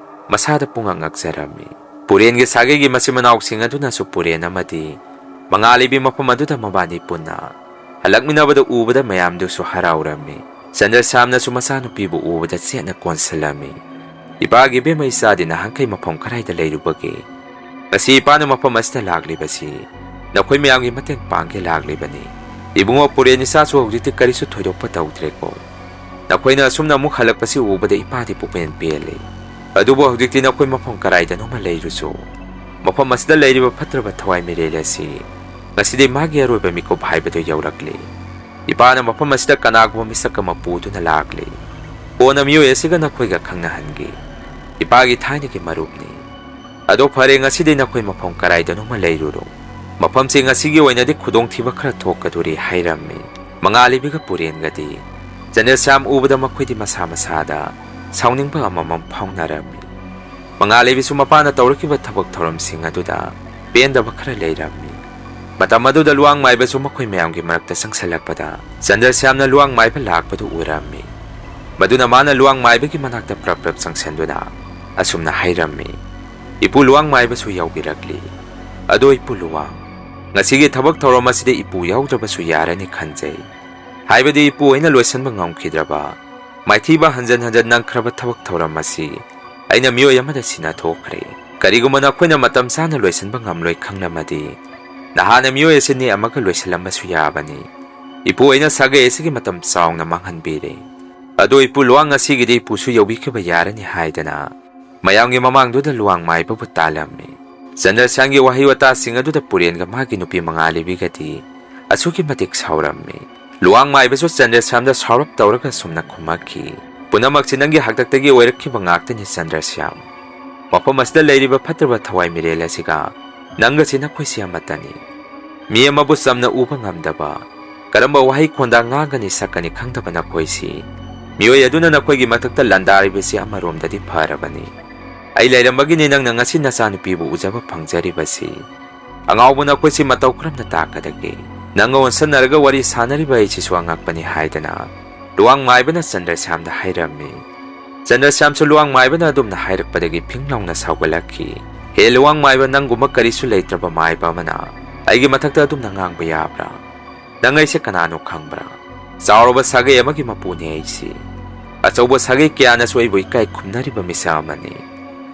ꯃꯁꯥꯗ ꯄꯨꯡꯉꯛ ꯉꯛꯆꯔꯝꯃꯤ꯫ ꯄꯨꯔꯦꯟꯒꯤ ꯁꯥꯒꯩꯒꯤ ꯃꯆꯤꯟ ꯃꯅꯥꯎꯁꯤꯡ ꯑꯗꯨꯅꯁꯨ ꯄꯨꯔꯦꯟ ꯑꯃꯗꯤ ꯃꯉꯥꯂꯩꯕꯤ ꯃꯐꯝ ꯑꯗꯨꯗ ꯃꯕꯥꯅꯤ ꯄꯨꯟꯅ ꯍꯜꯂꯛꯃꯤꯟꯅꯕꯗ ꯎꯕꯗ ꯃꯌꯥꯝꯗꯨꯁꯨ ꯍꯔꯥꯎꯔꯝꯃꯤ꯫ ꯆꯟꯗ꯭ꯔꯁ꯭ꯌꯥꯝꯅꯁꯨ ꯃꯆꯥꯅꯨꯄꯤꯕꯨ ꯎꯕꯗ ꯆꯦꯠꯅ ꯀꯣꯟꯁꯤꯜꯂꯝꯃꯤ꯫ "ꯏꯄꯥꯒꯤ ꯏꯕꯦꯝꯃ, ꯏꯆꯥꯗꯤ ꯅꯍꯥꯟꯈꯩ ꯃꯐꯝ ꯀꯗꯥꯏꯗ ꯂꯩꯔꯨꯕꯒꯦ? ꯉꯁꯤ ꯏꯄꯥꯅ ꯃꯐꯝ ꯑꯁꯤꯗ ꯂꯥꯛꯂꯤꯕꯁꯤ ꯅꯈꯣꯏ ꯃꯌꯥꯝꯒꯤ ꯃꯇꯦꯡ ꯄꯥꯡꯒꯦ ꯂꯥꯛꯂꯤꯕꯅꯤ꯫ ꯏꯕꯨꯡꯉꯣ ꯄꯨꯔꯦꯟ ꯏꯆꯥꯁꯨ ꯍꯧꯖꯤꯛꯇꯤ ꯀꯔꯤꯁꯨ ꯊꯣꯏꯗꯣꯛꯄ ꯇꯧꯗ꯭ꯔꯦꯀꯣ꯫ ꯅꯈꯣꯏꯅ ꯑꯁꯨꯝꯅ ꯑꯃꯨꯛ ꯍꯜꯂꯛꯄꯁꯤ ꯎꯕꯗ ꯏꯄꯥꯗꯤ ꯄꯨꯛꯄꯦꯟ ꯄꯦꯜꯂꯤ꯫ ꯑꯗꯨꯕꯨ ꯍꯧꯖꯤꯛꯇꯤ ꯅꯈꯣꯏ ꯃꯐꯝ ꯀꯗꯥꯏꯗꯅꯣꯃ ꯂꯩꯔꯨꯆꯣ꯫ ꯃꯐꯝ ꯑꯁꯤꯗ ꯂꯩꯔꯤꯕ ꯐꯠꯇ꯭ꯔꯕ ꯊꯋꯥꯏ ꯃꯤꯔꯦꯜ ꯑꯁꯤ ꯉꯁꯤꯗꯤ ꯃꯥꯒꯤ ꯑꯔꯣꯏꯕ ꯃꯤꯀꯨꯞ ꯍꯥꯏꯕꯗꯨ ꯌꯧꯔꯛꯂꯤ꯫ ꯏꯄꯥꯅ ꯃꯐꯝ ꯑꯁꯤꯗ ꯀꯅꯥꯒꯨꯝꯕ ꯃꯤꯁꯛ ꯑꯃ ꯄꯨꯗꯨꯅ ꯂꯥꯛꯂꯤ꯫ ꯀꯣꯟꯅ ꯃꯤꯑꯣꯏ ꯑꯁꯤꯒ ꯅꯈꯣꯏꯒ ꯈꯪꯅꯍꯟꯒꯦ꯫ ꯏꯄꯥꯒꯤ ꯊꯥꯏꯅꯒꯤ ꯃꯔꯨꯞꯅꯤ꯫ ꯑꯗꯣ ꯐꯔꯦ, ꯉꯁꯤꯗꯤ ꯅꯈꯣꯏ ꯃꯐꯝ ꯀꯗꯥꯏꯗꯅꯣꯃ ꯂꯩꯔꯨꯔꯣ꯫ ꯃꯐꯝꯁꯤ ꯉꯁꯤꯒꯤ ꯑꯣꯏꯅꯗꯤ ꯈꯨꯗꯣꯡꯊꯤꯕ ꯈꯔ ꯊꯣꯛꯀꯗꯣꯔꯤ" ꯍꯥꯏꯔꯝꯃꯤ꯫ ꯃꯉꯥꯂꯩꯕꯤꯒ ꯄꯨꯔꯦꯟꯒꯗꯤ ꯆꯟꯗ꯭ꯔꯁ꯭ꯌꯥꯝ ꯎꯕꯗ ꯃꯈꯣꯏꯗꯤ ꯃꯁꯥ ꯃꯁꯥꯗ ꯁꯥꯎꯅꯤꯡꯕ ꯑꯃꯃꯝ ꯐꯥꯎꯅꯔꯝꯃꯤ꯫ ꯃꯉꯥꯂꯩꯕꯤꯁꯨ ꯃꯄꯥꯅ ꯇꯧꯔꯛꯈꯤꯕ ꯊꯕꯛ ꯊꯧꯔꯝꯁꯤꯡ ꯑꯗꯨꯗ ꯄꯦꯟꯗꯕ ꯈꯔ ꯂꯩꯔꯝꯃꯤ꯫ ꯃꯇꯝ ꯑꯗꯨꯗ ꯂꯨꯋꯥꯡ ꯃꯥꯏꯕꯁꯨ ꯃꯈꯣꯏ ꯃꯌꯥꯝꯒꯤ ꯃꯔꯛꯇ ꯆꯪꯁꯤꯜꯂꯛꯄꯗ ꯆꯟꯗ꯭ꯔꯁ꯭ꯌꯥꯝꯅ ꯂꯨꯋꯥꯡ ꯃꯥꯏꯕ ꯂꯥꯛꯄꯗꯨ ꯎꯔꯝꯃꯤ꯫ ꯃꯗꯨꯅ ꯃꯥꯅ ꯂꯨꯋꯥꯡ ꯃꯥꯏꯕꯒꯤ ꯃꯅꯥꯛꯇ ꯄ꯭ꯔꯞ ꯄ꯭ꯔꯞ ꯆꯪꯁꯤꯟꯗꯨꯅ ꯑꯁꯨꯝꯅ ꯍꯥꯏꯔꯝꯃꯤ, "ꯏꯄꯨ ꯂꯨꯋꯥꯡ ꯃꯥꯏꯕꯁꯨ ꯌꯧꯕꯤꯔꯛꯂꯤ꯫ ꯑꯗꯣ ꯏꯄꯨ ꯂꯨꯋꯥꯡ, ꯉꯁꯤꯒꯤ ꯊꯕꯛ ꯊꯧꯔꯝ ꯑꯁꯤꯗ ꯏꯄꯨ ꯌꯥꯎꯗ꯭ꯔꯕꯁꯨ ꯌꯥꯔꯅꯤ ꯈꯟꯖꯩ꯫ ꯍꯥꯏꯕꯗꯤ ꯏꯄꯨ ꯑꯩꯅ ꯂꯣꯏꯁꯤꯟꯕ ꯉꯝꯈꯤꯗ꯭ꯔꯕ, ꯃꯥꯏꯊꯤꯕ ꯍꯟꯖꯟ ꯍꯟꯖꯟ ꯅꯪꯈ꯭ꯔꯕ ꯊꯕꯛ ꯊꯧꯔꯝ ꯑꯁꯤ ꯑꯩꯅ ꯃꯤꯑꯣꯏ ꯑꯃꯗ ꯁꯤꯟꯅꯊꯣꯛꯈ꯭ꯔꯦ꯫ ꯀꯔꯤꯒꯨꯝꯕ ꯅꯈꯣꯏꯅ ꯃꯇꯝ ꯆꯥꯅ ꯂꯣꯏꯁꯤꯟꯕ ꯉꯝꯂꯣꯏ ꯈꯪꯂꯝꯃꯗꯤ, ꯅꯍꯥꯟꯅ ꯃꯤꯑꯣꯏ ꯑꯁꯤ ꯅꯦꯛꯑꯝꯃꯒ ꯂꯣꯏꯁꯤꯜꯂꯝꯕꯁꯨ ꯌꯥꯕꯅꯤ꯫ ꯏꯄꯨ ꯑꯩꯅ ꯁꯥꯒꯩ ꯑꯁꯤꯒꯤ ꯃꯇꯝ ꯆꯥꯎꯅ ꯃꯥꯡꯍꯟꯕꯤꯔꯦ꯫ ꯑꯗꯣ ꯏꯄꯨ ꯂꯨꯋꯥꯡ, ꯉꯁꯤꯒꯤꯗꯤ ꯏꯄꯨꯁꯨ ꯌꯧꯕꯤꯈꯤꯕ ꯌꯥꯔꯅꯤ" ꯍꯥꯏꯗꯅ ꯃꯌꯥꯝꯒꯤ ꯃꯃꯥꯡꯗꯨꯗ ꯂꯨꯋꯥꯡ ꯃꯥꯏꯕꯕꯨ ꯇꯥꯜꯂꯝꯃꯤ꯫ ꯆꯟꯗ꯭ꯔꯁ꯭ꯌꯥꯝꯒꯤ ꯋꯥꯍꯩ ꯋꯥꯇꯥꯁꯤꯡ ꯑꯗꯨꯗ ꯄꯨꯔꯦꯟꯒ ꯃꯥꯒꯤ ꯅꯨꯄꯤ ꯃꯉꯥꯂꯩꯕꯤꯒꯗꯤ ꯑꯁꯨꯛꯀꯤ ꯃꯇꯤꯛ ꯁꯥꯎꯔꯝꯃꯤ꯫ ꯂꯨꯋꯥꯡ ꯃꯥꯏꯕꯁꯨ ꯆꯟꯗ꯭ꯔꯁ꯭ꯌꯥꯝꯗ ꯁꯥꯎꯔꯞ ꯇꯧꯔꯒ ꯁꯨꯝꯅ ꯈꯨꯝꯃꯛꯈꯤ, ꯄꯨꯝꯅꯃꯛꯁꯤ ꯅꯪꯒꯤ ꯍꯥꯛꯇꯛꯇꯒꯤ ꯑꯣꯏꯔꯛꯈꯤꯕ ꯉꯥꯛꯇꯅꯤ, ꯆꯟꯗ꯭ꯔꯁ꯭ꯌꯥꯝ꯫ ꯃꯐꯝ ꯑꯁꯤꯗ ꯂꯩꯔꯤꯕ ꯐꯠꯇ꯭ꯔꯕ ꯊꯋꯥꯏ ꯃꯤꯔꯦꯜ ꯑꯁꯤꯒ ꯅꯪꯒꯁꯤ ꯅꯈꯣꯏꯁꯤ ꯑꯃꯠꯇꯅꯤ꯫ ꯃꯤ ꯑꯃꯕꯨ ꯆꯝꯅ ꯎꯕ ꯉꯝꯗꯕ, ꯀꯔꯝꯕ ꯋꯥꯍꯩ ꯈꯣꯟꯗꯥ ꯉꯥꯡꯒꯅꯤ ꯁꯛꯀꯅꯤ ꯈꯪꯗꯕ ꯅꯈꯣꯏꯁꯤ, ꯃꯤꯑꯣꯏ ꯑꯗꯨꯅ ꯅꯈꯣꯏꯒꯤ ꯃꯊꯛꯇ ꯂꯥꯟꯗꯥꯔꯤꯕꯁꯤ ꯑꯃꯔꯣꯝꯗꯗꯤ ꯐꯔꯕꯅꯤ꯫ ꯑꯩ ꯂꯩꯔꯝꯕꯒꯤꯅꯤ ꯅꯪꯅ ꯉꯁꯤ ꯅꯆꯥꯅꯨꯄꯤꯕꯨ ꯎꯖꯕ ꯐꯪꯖꯔꯤꯕꯁꯤ꯫ ꯑꯉꯥꯎꯕ ꯅꯈꯣꯏꯁꯤ ꯃꯇꯧ ꯀꯔꯝꯅ ꯇꯥꯛꯀꯗꯒꯦ? ꯅꯪꯒ ꯑꯣꯟꯁꯟꯅꯔꯒ ꯋꯥꯔꯤ ꯁꯥꯟꯅꯔꯤꯕ ꯑꯩꯁꯤꯁꯨ ꯑꯉꯛꯄꯅꯤ ꯍꯥꯏꯗꯅ ꯂꯨꯋꯥꯡ ꯃꯥꯏꯕꯅ ꯆꯟꯗ꯭ꯔꯁ꯭ꯌꯥꯝꯗ ꯍꯥꯏꯔꯝꯃꯤ꯫ ꯆꯟꯗ꯭ꯔꯁ꯭ꯌꯥꯝꯁꯨ ꯂꯨꯋꯥꯡ ꯃꯥꯏꯕꯅ ꯑꯗꯨꯝꯅ ꯍꯥꯏꯔꯛꯄꯗꯒꯤ ꯐꯤꯡ ꯂꯥꯎꯅ ꯁꯥꯎꯒꯠꯂꯛꯈꯤ꯫ "ꯍꯦ ꯂꯨꯋꯥꯡ ꯃꯥꯏꯕ, ꯅꯪꯒꯨꯝꯕ ꯀꯔꯤꯁꯨ ꯂꯩꯇ꯭ꯔꯕ ꯃꯥꯏꯕ ꯑꯃꯅ ꯑꯩꯒꯤ ꯃꯊꯛꯇ ꯑꯗꯨꯝꯅ ꯉꯥꯡꯕ ꯌꯥꯕ꯭ꯔꯥ? ꯅꯪ ꯑꯩꯁꯦ ꯀꯅꯥꯅꯣ ꯈꯪꯕ꯭ꯔꯥ? ꯆꯥꯎꯔꯕ ꯁꯥꯒꯩ ꯑꯃꯒꯤ ꯃꯄꯨꯅꯤ ꯑꯩꯁꯤ꯫ ꯑꯆꯧꯕ ꯁꯥꯒꯩ ꯀꯌꯥꯅꯁꯨ ꯑꯩꯕꯨ ꯏꯀꯥꯏ ꯈꯨꯝꯅꯔꯤꯕ ꯃꯤꯁꯛ ꯑꯃꯅꯤ꯫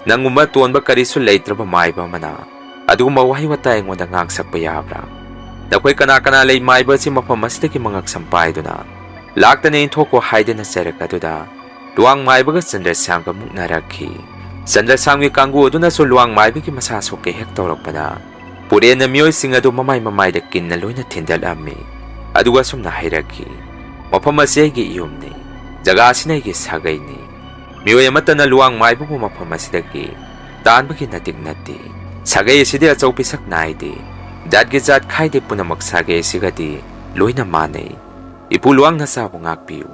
ꯅꯪꯒꯨꯝꯕ ꯇꯣꯟꯕ ꯀꯔꯤꯁꯨ ꯂꯩꯇ꯭ꯔꯕ ꯃꯥꯏꯕ ꯑꯃꯅ ꯑꯗꯨꯒꯨꯝꯕ ꯋꯥꯍꯩ ꯋꯥꯇꯥ ꯑꯩꯉꯣꯟꯗ ꯉꯥꯡꯁꯛꯄ ꯌꯥꯕ꯭ꯔꯥ? ꯅꯈꯣꯏ ꯀꯅꯥ ꯀꯅꯥ ꯂꯩ ꯃꯥꯏꯕ ꯑꯁꯤ ꯃꯐꯝ ꯑꯁꯤꯗꯒꯤ ꯃꯉꯛꯁꯝ ꯄꯥꯏꯗꯨꯅ ꯂꯥꯛꯇꯅ ꯏꯟꯊꯣꯛꯈꯣ ꯍꯥꯏꯗꯅ ꯆꯩꯔꯛ ꯑꯗꯨꯗ ꯂꯨꯋꯥꯡ ꯃꯥꯏꯕꯒ ꯆꯟꯗ꯭ꯔꯁ꯭ꯌꯥꯝꯒ ꯃꯨꯛꯅꯔꯛꯈꯤ꯫ ꯆꯟꯗ꯭ꯔꯁ꯭ꯌꯥꯝꯒꯤ ꯀꯥꯡꯕꯨ ꯑꯗꯨꯅꯁꯨ ꯂꯨꯋꯥꯡ ꯃꯥꯏꯕꯒꯤ ꯃꯁꯥ ꯁꯣꯛꯀꯦ ꯍꯦꯛ ꯇꯧꯔꯛꯄꯗ ꯄꯨꯔꯦꯟꯅ ꯃꯤꯑꯣꯏꯁꯤꯡ ꯑꯗꯨ ꯃꯃꯥꯏ ꯃꯃꯥꯏꯗ ꯀꯤꯟꯅ ꯂꯣꯏꯅ ꯊꯤꯟꯗꯠꯂꯝꯃꯤ꯫ ꯑꯗꯨꯒ ꯑꯁꯨꯝꯅ ꯍꯥꯏꯔꯛꯈꯤ, "ꯃꯐꯝ ꯑꯁꯤ ꯑꯩꯒꯤ ꯏꯌꯨꯝꯅꯤ, ꯖꯒꯥ ꯑꯁꯤꯅ ꯑꯩꯒꯤ ꯁꯥꯒꯩꯅꯤ꯫ ꯃꯤꯑꯣꯏ ꯑꯃꯠꯇꯅ ꯂꯨꯋꯥꯡ ꯃꯥꯏꯕꯕꯨ ꯃꯐꯝ ꯑꯁꯤꯗꯒꯤ ꯇꯥꯟꯕꯒꯤ ꯅꯇꯤꯛ ꯅꯠꯇꯦ꯫ ꯁꯥꯒꯩ ꯑꯁꯤꯗꯤ ꯑꯆꯧ ꯄꯤꯁꯛ ꯅꯥꯏꯗꯦ, ꯖꯥꯠꯀꯤ ꯖꯥꯠ ꯈꯥꯏꯗꯦ, ꯄꯨꯝꯅꯃꯛ ꯁꯥꯒꯩ ꯑꯁꯤꯒꯗꯤ ꯂꯣꯏꯅ ꯃꯥꯟꯅꯩ꯫ ꯏꯄꯨ ꯂꯨꯋꯥꯡ ꯅꯆꯥꯕꯨ ꯉꯥꯛꯄꯤꯌꯨ꯫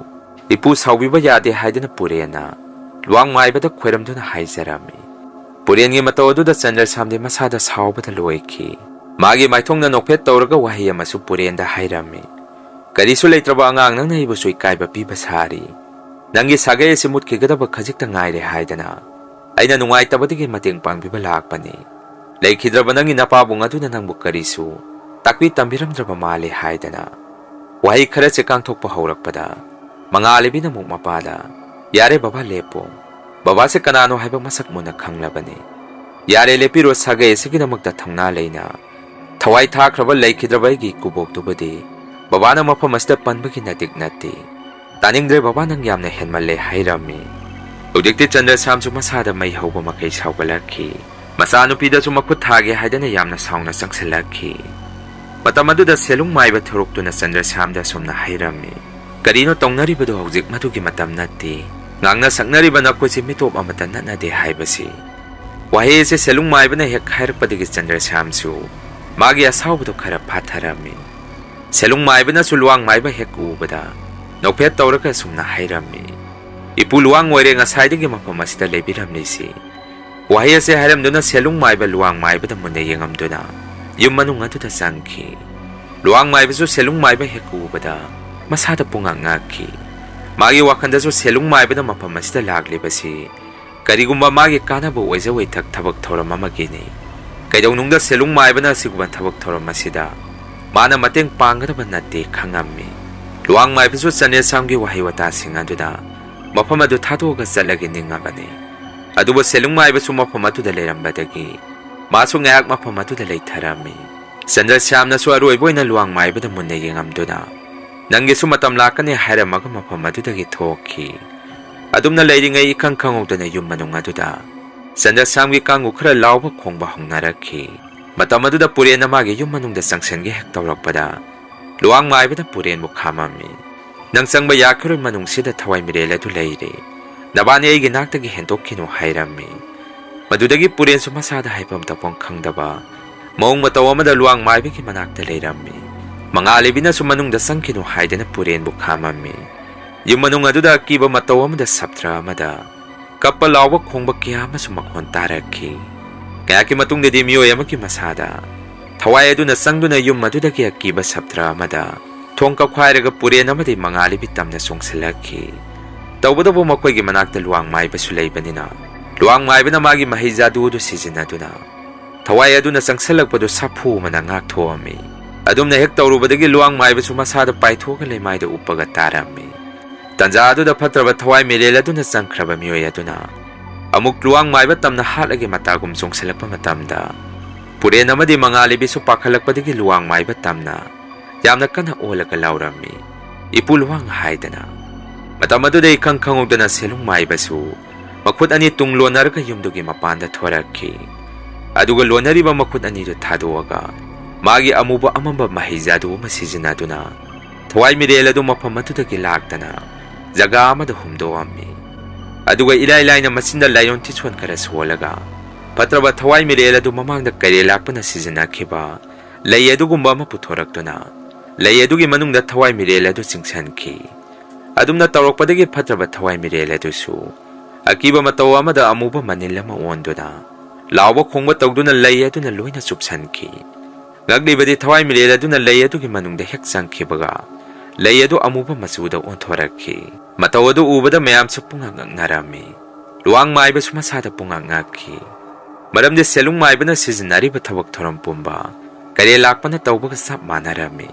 ꯏꯄꯨ ꯁꯥꯎꯕꯤꯕ ꯌꯥꯗꯦ" ꯍꯥꯏꯗꯨꯅ ꯄꯨꯔꯦꯟꯅ ꯂꯨꯋꯥꯡ ꯃꯥꯏꯕꯗ ꯈꯣꯏꯔꯝꯗꯨꯅ ꯍꯥꯏꯖꯔꯝꯃꯤ꯫ ꯄꯨꯔꯦꯟꯒꯤ ꯃꯇꯧ ꯑꯗꯨꯗ ꯆꯟꯗ꯭ꯔꯁ꯭ꯌꯥꯝꯗꯤ ꯃꯁꯥꯗ ꯁꯥꯎꯕꯗ ꯂꯣꯏꯈꯤ꯫ ꯃꯥꯒꯤ ꯃꯥꯏꯊꯣꯡꯗ ꯅꯣꯛꯐꯦꯠ ꯇꯧꯔꯒ ꯋꯥꯍꯩ ꯑꯃꯁꯨ ꯄꯨꯔꯦꯟꯗ ꯍꯥꯏꯔꯝꯃꯤ꯫ "ꯀꯔꯤꯁꯨ ꯂꯩꯇ꯭ꯔꯕ ꯑꯉꯥꯡ ꯅꯪꯅ ꯑꯩꯕꯨꯁꯨ ꯏꯀꯥꯏꯕ ꯄꯤꯕ ꯁꯥꯔꯤ꯫ ꯅꯪꯒꯤ ꯁꯥꯒꯩ ꯑꯁꯤ ꯃꯨꯠꯈꯤꯒꯗꯕ ꯈꯖꯤꯛꯇ ꯉꯥꯏꯔꯦ ꯍꯥꯏꯗꯅ ꯑꯩꯅ ꯅꯨꯡꯉꯥꯏꯇꯕꯗꯒꯤ ꯃꯇꯦꯡ ꯄꯥꯡꯕꯤꯕ ꯂꯥꯛꯄꯅꯤ꯫ ꯂꯩꯈꯤꯗ꯭ꯔꯕ ꯅꯪꯒꯤ ꯅꯄꯥꯕꯨꯡ ꯑꯗꯨꯅ ꯅꯪꯕꯨ ꯀꯔꯤꯁꯨ ꯇꯥꯛꯄꯤ ꯇꯝꯕꯤꯔꯝꯗ꯭ꯔꯕ ꯃꯥꯜꯂꯦ" ꯍꯥꯏꯗꯅ ꯋꯥꯍꯩ ꯈꯔ ꯆꯦꯀꯥꯡꯊꯣꯛꯄ ꯍꯧꯔꯛꯄꯗ, ꯃꯉꯥꯂꯩꯕꯤꯅ ꯑꯃꯨꯛ ꯃꯄꯥꯗ, "ꯌꯥꯔꯦ ꯕꯕꯥ, ꯂꯦꯞꯄꯣ꯫ ꯕꯕꯥꯁꯦ ꯀꯅꯥꯅꯣ ꯍꯥꯏꯕ ꯃꯁꯛ ꯃꯨꯟꯅ ꯈꯪꯂꯕꯅꯤ꯫ ꯌꯥꯔꯦ, ꯂꯦꯞꯄꯤꯔꯣ, ꯁꯥꯒꯩ ꯑꯁꯤꯒꯤꯗꯃꯛꯇ ꯊꯧꯅꯥ ꯂꯩꯅ ꯊꯋꯥꯏ ꯊꯥꯈ꯭ꯔꯕ ꯂꯩꯈꯤꯗ꯭ꯔꯕ ꯑꯩꯒꯤ ꯏꯀꯨꯕꯣꯛꯇꯨꯕꯨꯗꯤ ꯕꯕꯥꯅ ꯃꯐꯝ ꯑꯁꯤꯗ ꯄꯟꯕꯒꯤ ꯅꯇꯤꯛ ꯅꯠꯇꯦ꯫ ꯇꯥꯅꯤꯡꯗ꯭ꯔꯦ ꯕꯕꯥ, ꯅꯪ ꯌꯥꯝꯅ ꯍꯦꯟꯃꯜꯂꯦ" ꯍꯥꯏꯔꯝꯃꯤ꯫ ꯍꯧꯖꯤꯛꯇꯤ ꯆꯟꯗ꯭ꯔꯁ꯭ꯌꯥꯝꯁꯨ ꯃꯁꯥꯗ ꯃꯩ ꯍꯧꯕ ꯃꯈꯩ ꯁꯥꯎꯒꯠꯂꯛꯈꯤ꯫ ꯃꯆꯥꯅꯨꯄꯤꯗꯁꯨ ꯃꯈꯨꯠ ꯊꯥꯒꯦ ꯍꯥꯏꯗꯅ ꯌꯥꯝꯅ ꯁꯥꯎꯅ ꯆꯪꯁꯤꯜꯂꯛꯈꯤ꯫ ꯃꯇꯝ ꯑꯗꯨꯗ ꯁꯦꯂꯨꯡ ꯃꯥꯏꯕ ꯊꯣꯔꯛꯇꯨꯅ ꯆꯟꯗ꯭ꯔꯁ꯭ꯌꯥꯝꯗ ꯑꯁꯨꯝꯅ ꯍꯥꯏꯔꯝꯃꯤ, "ꯀꯔꯤꯅꯣ ꯇꯧꯅꯔꯤꯕꯗꯣ? ꯍꯧꯖꯤꯛ ꯃꯗꯨꯒꯤ ꯃꯇꯝ ꯅꯠꯇꯦ꯫ ꯉꯥꯡꯅ ꯁꯛꯅꯔꯤꯕ ꯅꯈꯣꯏꯁꯦ ꯃꯤꯇꯣꯞ ꯑꯃꯠꯇ ꯅꯠꯅꯗꯦ" ꯍꯥꯏꯕꯁꯤ꯫ ꯋꯥꯍꯩ ꯑꯁꯤ ꯁꯦꯂꯨꯡ ꯃꯥꯏꯕꯅ ꯍꯦꯛ ꯍꯥꯏꯔꯛꯄꯗꯒꯤ ꯆꯟꯗ꯭ꯔꯁ꯭ꯌꯥꯝꯁꯨ ꯃꯥꯒꯤ ꯑꯁꯥꯎꯕꯗꯨ ꯈꯔ ꯐꯥꯊꯔꯝꯃꯤ꯫ ꯁꯦꯂꯨꯡ ꯃꯥꯏꯕꯅꯁꯨ ꯂꯨꯋꯥꯡ ꯃꯥꯏꯕ ꯍꯦꯛ ꯎꯕꯗ ꯅꯣꯛꯐꯦꯠ ꯇꯧꯔꯒ ꯑꯁꯨꯝꯅ ꯍꯥꯏꯔꯝꯃꯤ, "ꯏꯄꯨ ꯂꯨꯋꯥꯡ ꯑꯣꯏꯔꯦ ꯉꯁꯥꯏꯗꯒꯤ ꯃꯐꯝ ꯑꯁꯤꯗ ꯂꯩꯕꯤꯔꯝꯂꯤꯁꯤ"꯫ ꯋꯥꯍꯩ ꯑꯁꯤ ꯍꯥꯏꯔꯝꯗꯨꯅ ꯁꯦꯂꯨꯡ ꯃꯥꯏꯕ ꯂꯨꯋꯥꯡ ꯃꯥꯏꯕꯗ ꯃꯨꯟꯅ ꯌꯦꯡꯉꯝꯗꯨꯅ ꯌꯨꯝ ꯃꯅꯨꯡ ꯑꯗꯨꯗ ꯆꯪꯈꯤ꯫ ꯂꯨꯋꯥꯡ ꯃꯥꯏꯕꯁꯨ ꯁꯦꯂꯨꯡ ꯃꯥꯏꯕ ꯍꯦꯛ ꯎꯕꯗ ꯃꯁꯥꯗ ꯄꯨꯡꯉꯛ ꯉꯛꯈꯤ꯫ ꯃꯥꯒꯤ ꯋꯥꯈꯜꯗꯁꯨ ꯁꯦꯂꯨꯡ ꯃꯥꯏꯕꯅ ꯃꯐꯝ ꯑꯁꯤꯗ ꯂꯥꯛꯂꯤꯕꯁꯤ ꯀꯔꯤꯒꯨꯝꯕ ꯃꯥꯒꯤ ꯀꯥꯟꯅꯕ ꯑꯣꯏꯖ ꯑꯣꯏꯊꯛ ꯊꯕꯛ ꯊꯧꯔꯝ ꯑꯃꯒꯤꯅꯤ꯫ ꯀꯩꯗꯧꯅꯨꯡꯗ ꯁꯦꯂꯨꯡ ꯃꯥꯏꯕꯅ ꯑꯁꯤꯒꯨꯝꯕ ꯊꯕꯛ ꯊꯧꯔꯝ ꯑꯁꯤꯗ ꯃꯥꯅ ꯃꯇꯦꯡ ꯄꯥꯡꯒꯗꯕ ꯅꯠꯇꯦ ꯈꯪꯉꯝꯃꯤ꯫ ꯂꯨꯋꯥꯡ ꯃꯥꯏꯕꯁꯨ ꯆꯅꯦꯁꯥꯝꯒꯤ ꯋꯥꯍꯩ ꯋꯥꯇꯥꯁꯤꯡ ꯑꯗꯨꯗ ꯃꯐꯝ ꯑꯗꯨ ꯊꯥꯗꯣꯛꯑꯒ ꯆꯠꯂꯒꯦ ꯅꯤꯡꯉꯕꯅꯤ꯫ ꯑꯗꯨꯕꯨ ꯁꯦꯂꯨꯡ ꯃꯥꯏꯕꯁꯨ ꯃꯐꯝ ꯑꯗꯨꯗ ꯂꯩꯔꯝꯕꯗꯒꯤ ꯃꯥꯁꯨ ꯉꯥꯏꯍꯥꯛ ꯃꯐꯝ ꯑꯗꯨꯗ ꯂꯩꯊꯔꯝꯃꯤ꯫ ꯆꯟꯗ꯭ꯔꯁ꯭ꯌꯥꯝꯅꯁꯨ ꯑꯔꯣꯏꯕ ꯑꯣꯏꯅ ꯂꯨꯋꯥꯡ ꯃꯥꯏꯕꯗ ꯃꯨꯟꯅ ꯌꯦꯡꯉꯝꯗꯨꯅ, "ꯅꯪꯒꯤꯁꯨ ꯃꯇꯝ ꯂꯥꯛꯀꯅꯤ" ꯍꯥꯏꯔꯝꯃꯒ ꯃꯐꯝ ꯑꯗꯨꯗꯒꯤ ꯊꯣꯛꯈꯤ꯫ ꯑꯗꯨꯝꯅ ꯂꯩꯔꯤꯉꯩ ꯏꯈꯪ ꯈꯪꯍꯧꯗꯅ ꯌꯨꯝ ꯃꯅꯨꯡ ꯑꯗꯨꯗ ꯆꯟꯗ꯭ꯔꯁ꯭ꯌꯥꯝꯒꯤ ꯀꯥꯡꯕꯨ ꯈꯔ ꯂꯥꯎꯕ ꯈꯣꯡꯕ ꯍꯧꯅꯔꯛꯈꯤ꯫ ꯃꯇꯝ ꯑꯗꯨꯗ ꯄꯨꯔꯦꯟꯅ ꯃꯥꯒꯤ ꯌꯨꯝ ꯃꯅꯨꯡꯗ ꯆꯪꯁꯤꯟꯒꯦ ꯍꯦꯛ ꯇꯧꯔꯛꯄꯗ ꯂꯨꯋꯥꯡ ꯃꯥꯏꯕꯅ ꯄꯨꯔꯦꯟꯕꯨ ꯈꯥꯝꯃꯝꯃꯤ꯫ "ꯅꯪ ꯆꯪꯕ ꯌꯥꯈꯤꯔꯣꯏ, ꯃꯅꯨꯡꯁꯤꯗ ꯊꯋꯥꯏ ꯃꯤꯔꯦꯜ ꯑꯗꯨ ꯂꯩꯔꯤ꯫ ꯅꯕꯥꯅꯤ ꯑꯩꯒꯤ ꯅꯥꯛꯇꯒꯤ ꯍꯦꯟꯗꯣꯛꯈꯤꯅꯨ" ꯍꯥꯏꯔꯝꯃꯤ꯫ ꯃꯗꯨꯗꯒꯤ ꯄꯨꯔꯦꯟꯁꯨ ꯃꯁꯥꯗ ꯍꯥꯏꯐꯝ ꯇꯧꯐꯝ ꯈꯪꯗꯕ ꯃꯑꯣꯡ ꯃꯇꯧ ꯑꯃꯗ ꯂꯨꯋꯥꯡ ꯃꯥꯏꯕꯒꯤ ꯃꯅꯥꯛꯇ ꯂꯩꯔꯝꯃꯤ꯫ ꯃꯉꯥꯂꯩꯕꯤꯅꯁꯨ ꯃꯅꯨꯡꯗ ꯆꯪꯈꯤꯅꯨ ꯍꯥꯏꯗꯅ ꯄꯨꯔꯦꯟꯕꯨ ꯈꯥꯝꯃꯝꯃꯤ꯫ ꯌꯨꯝ ꯃꯅꯨꯡ ꯑꯗꯨꯗ ꯑꯀꯤꯕ ꯃꯇꯧ ꯑꯃꯗ ꯁꯞꯇ꯭ꯔ ꯑꯃꯗ ꯀꯞꯄ ꯂꯥꯎꯕ ꯈꯣꯡꯕ ꯀꯌꯥ ꯑꯃꯁꯨ ꯃꯈꯣꯟ ꯇꯥꯔꯛꯈꯤ꯫ ꯀꯌꯥꯒꯤ ꯃꯇꯨꯡꯗꯗꯤ ꯃꯤꯑꯣꯏ ꯑꯃꯒꯤ ꯃꯁꯥꯗ ꯊꯋꯥꯏ ꯑꯗꯨꯅ ꯆꯪꯗꯨꯅ ꯌꯨꯝ ꯑꯗꯨꯗꯒꯤ ꯑꯀꯤꯕ ꯁꯞꯇ꯭ꯔ ꯑꯃꯗ ꯊꯣꯡ ꯀꯞꯈꯥꯏꯔꯒ ꯄꯨꯔꯦꯟ ꯑꯃꯗꯤ ꯃꯉꯥꯂꯩꯕꯤ ꯇꯝꯅ ꯆꯣꯡꯁꯤꯜꯂꯛꯈꯤ꯫ ꯇꯧꯕꯇꯕꯨ ꯃꯈꯣꯏꯒꯤ ꯃꯅꯥꯛꯇ ꯂꯨꯋꯥꯡ ꯃꯥꯏꯕꯁꯨ ꯂꯩꯕꯅꯤꯅ ꯂꯨꯋꯥꯡ ꯃꯥꯏꯕꯅ ꯃꯥꯒꯤ ꯃꯍꯩ ꯖꯥꯗꯨ ꯑꯗꯨ ꯁꯤꯖꯤꯟꯅꯗꯨꯅ ꯊꯋꯥꯏ ꯑꯗꯨꯅ ꯆꯪꯁꯤꯜꯂꯛꯄꯗꯨ ꯁꯥꯐꯨ ꯑꯃꯅ ꯉꯥꯛꯊꯣꯛꯑꯝꯃꯤ꯫ ꯑꯗꯨꯝꯅ ꯍꯦꯛ ꯇꯧꯔꯨꯕꯗꯒꯤ ꯂꯨꯋꯥꯡ ꯃꯥꯏꯕꯁꯨ ꯃꯁꯥꯗ ꯄꯥꯏꯊꯣꯛꯑꯒ ꯂꯩꯃꯥꯏꯗ ꯎꯞꯄꯒ ꯇꯥꯔꯝꯃꯤ꯫ ꯇꯟꯖꯥ ꯑꯗꯨꯗ ꯐꯠꯇ꯭ꯔꯕ ꯊꯋꯥꯏ ꯃꯤꯔꯦꯜ ꯑꯗꯨꯅ ꯆꯪꯈ꯭ꯔꯕ ꯃꯤꯑꯣꯏ ꯑꯗꯨꯅ ꯑꯃꯨꯛ ꯂꯨꯋꯥꯡ ꯃꯥꯏꯕ ꯇꯝꯅ ꯍꯥꯠꯂꯒꯦ ꯃꯇꯥꯒꯨꯝ ꯆꯣꯡꯁꯤꯜꯂꯛꯄ ꯃꯇꯝꯗ ꯄꯨꯔꯦꯟ ꯑꯃꯗꯤ ꯃꯉꯥꯂꯩꯕꯤꯁꯨ ꯄꯥꯈꯠꯂꯛꯄꯗꯒꯤ ꯂꯨꯋꯥꯡ ꯃꯥꯏꯕ ꯇꯝꯅ ꯌꯥꯝꯅ ꯀꯟꯅ ꯑꯣꯜꯂꯒ ꯂꯥꯎꯔꯝꯃꯤ, "ꯏꯄꯨ ꯂꯨꯋꯥꯡ" ꯍꯥꯏꯗꯅ꯫ ꯃꯇꯝ ꯑꯗꯨꯗ ꯏꯈꯪ ꯈꯪꯍꯧꯗꯅ ꯁꯦꯂꯨꯡ ꯃꯥꯏꯕꯁꯨ ꯃꯈꯨꯠ ꯑꯅꯤ ꯇꯨꯡ ꯂꯣꯟꯅꯔꯒ ꯌꯨꯝꯗꯨꯒꯤ ꯃꯄꯥꯟꯗ ꯊꯣꯔꯛꯈꯤ꯫ ꯑꯗꯨꯒ ꯂꯣꯟꯅꯔꯤꯕ ꯃꯈꯨꯠ ꯑꯅꯤꯗꯨ ꯊꯥꯗꯣꯛꯑꯒ ꯃꯥꯒꯤ ꯑꯃꯨꯕ ꯑꯃꯝꯕ ꯃꯍꯩ ꯖꯥꯗꯨ ꯑꯃ ꯁꯤꯖꯤꯟꯅꯗꯨꯅ ꯊꯋꯥꯏ ꯃꯤꯔꯦꯜ ꯑꯗꯨ ꯃꯐꯝ ꯑꯗꯨꯗꯒꯤ ꯂꯥꯛꯇꯅ ꯖꯒꯥ ꯑꯃꯗ ꯍꯨꯝꯗꯣꯛꯑꯝꯃꯤ꯫ ꯑꯗꯨꯒ ꯏꯂꯥꯏ ꯂꯥꯏꯅ ꯃꯆꯤꯟꯗ ꯂꯥꯏꯑꯣꯟ ꯊꯤꯁꯣꯟ ꯈꯔ ꯁꯣꯜꯂꯒ ꯐꯠꯇ꯭ꯔꯕ ꯊꯋꯥꯏ ꯃꯤꯔꯦꯜ ꯑꯗꯨ ꯃꯃꯥꯡꯗ ꯀꯩꯔꯦꯜ ꯂꯥꯛꯄꯅ ꯁꯤꯖꯤꯟꯅꯈꯤꯕ ꯂꯩ ꯑꯗꯨꯒꯨꯝꯕ ꯑꯃ ꯄꯨꯊꯣꯔꯛꯇꯨꯅ ꯂꯩ ꯑꯗꯨꯒꯤ ꯃꯅꯨꯡꯗ ꯊꯋꯥꯏ ꯃꯤꯔꯦꯜ ꯑꯗꯨ ꯆꯤꯡꯁꯤꯟꯈꯤ꯫ ꯑꯗꯨꯝꯅ ꯇꯧꯔꯛꯄꯗꯒꯤ ꯐꯠꯇ꯭ꯔꯕ ꯊꯋꯥꯏ ꯃꯤꯔꯦꯜ ꯑꯗꯨꯁꯨ ꯑꯀꯤꯕ ꯃꯇꯧ ꯑꯃꯗ ꯑꯃꯨꯕ ꯃꯅꯤꯜ ꯑꯃ ꯑꯣꯟꯗꯨꯅ ꯂꯥꯎꯕ ꯈꯣꯡꯕ ꯇꯧꯗꯨꯅ ꯂꯩ ꯑꯗꯨꯅ ꯂꯣꯏꯅ ꯆꯨꯞꯁꯤꯟꯈꯤ꯫ ꯉꯛꯂꯤꯕꯗꯤ ꯊꯋꯥꯏ ꯃꯤꯔꯦꯜ ꯑꯗꯨꯅ ꯂꯩ ꯑꯗꯨꯒꯤ ꯃꯅꯨꯡꯗ ꯍꯦꯛ ꯆꯪꯈꯤꯕꯒ ꯂꯩ ꯑꯗꯨ ꯑꯃꯨꯕ ꯃꯆꯨꯗ ꯑꯣꯟꯊꯣꯔꯛꯈꯤ꯫ ꯃꯇꯧ ꯑꯗꯨ ꯎꯕꯗ ꯃꯌꯥꯝꯁꯨ ꯄꯨꯡꯉꯛ ꯉꯛꯅꯔꯝꯃꯤ꯫ ꯂꯨꯋꯥꯡ ꯃꯥꯏꯕꯁꯨ ꯃꯁꯥꯗ ꯄꯨꯡꯉꯛ ꯉꯛꯈꯤ꯫ ꯃꯔꯝꯗꯤ ꯁꯦꯂꯨꯡ ꯃꯥꯏꯕꯅ ꯁꯤꯖꯤꯟꯅꯔꯤꯕ ꯊꯕꯛ ꯊꯧꯔꯝ ꯄꯨꯝꯕ ꯀꯩꯔꯦꯜ ꯂꯥꯛꯄꯅ ꯇꯧꯕꯒ ꯆꯞ ꯃꯥꯟꯅꯔꯝꯃꯤ꯫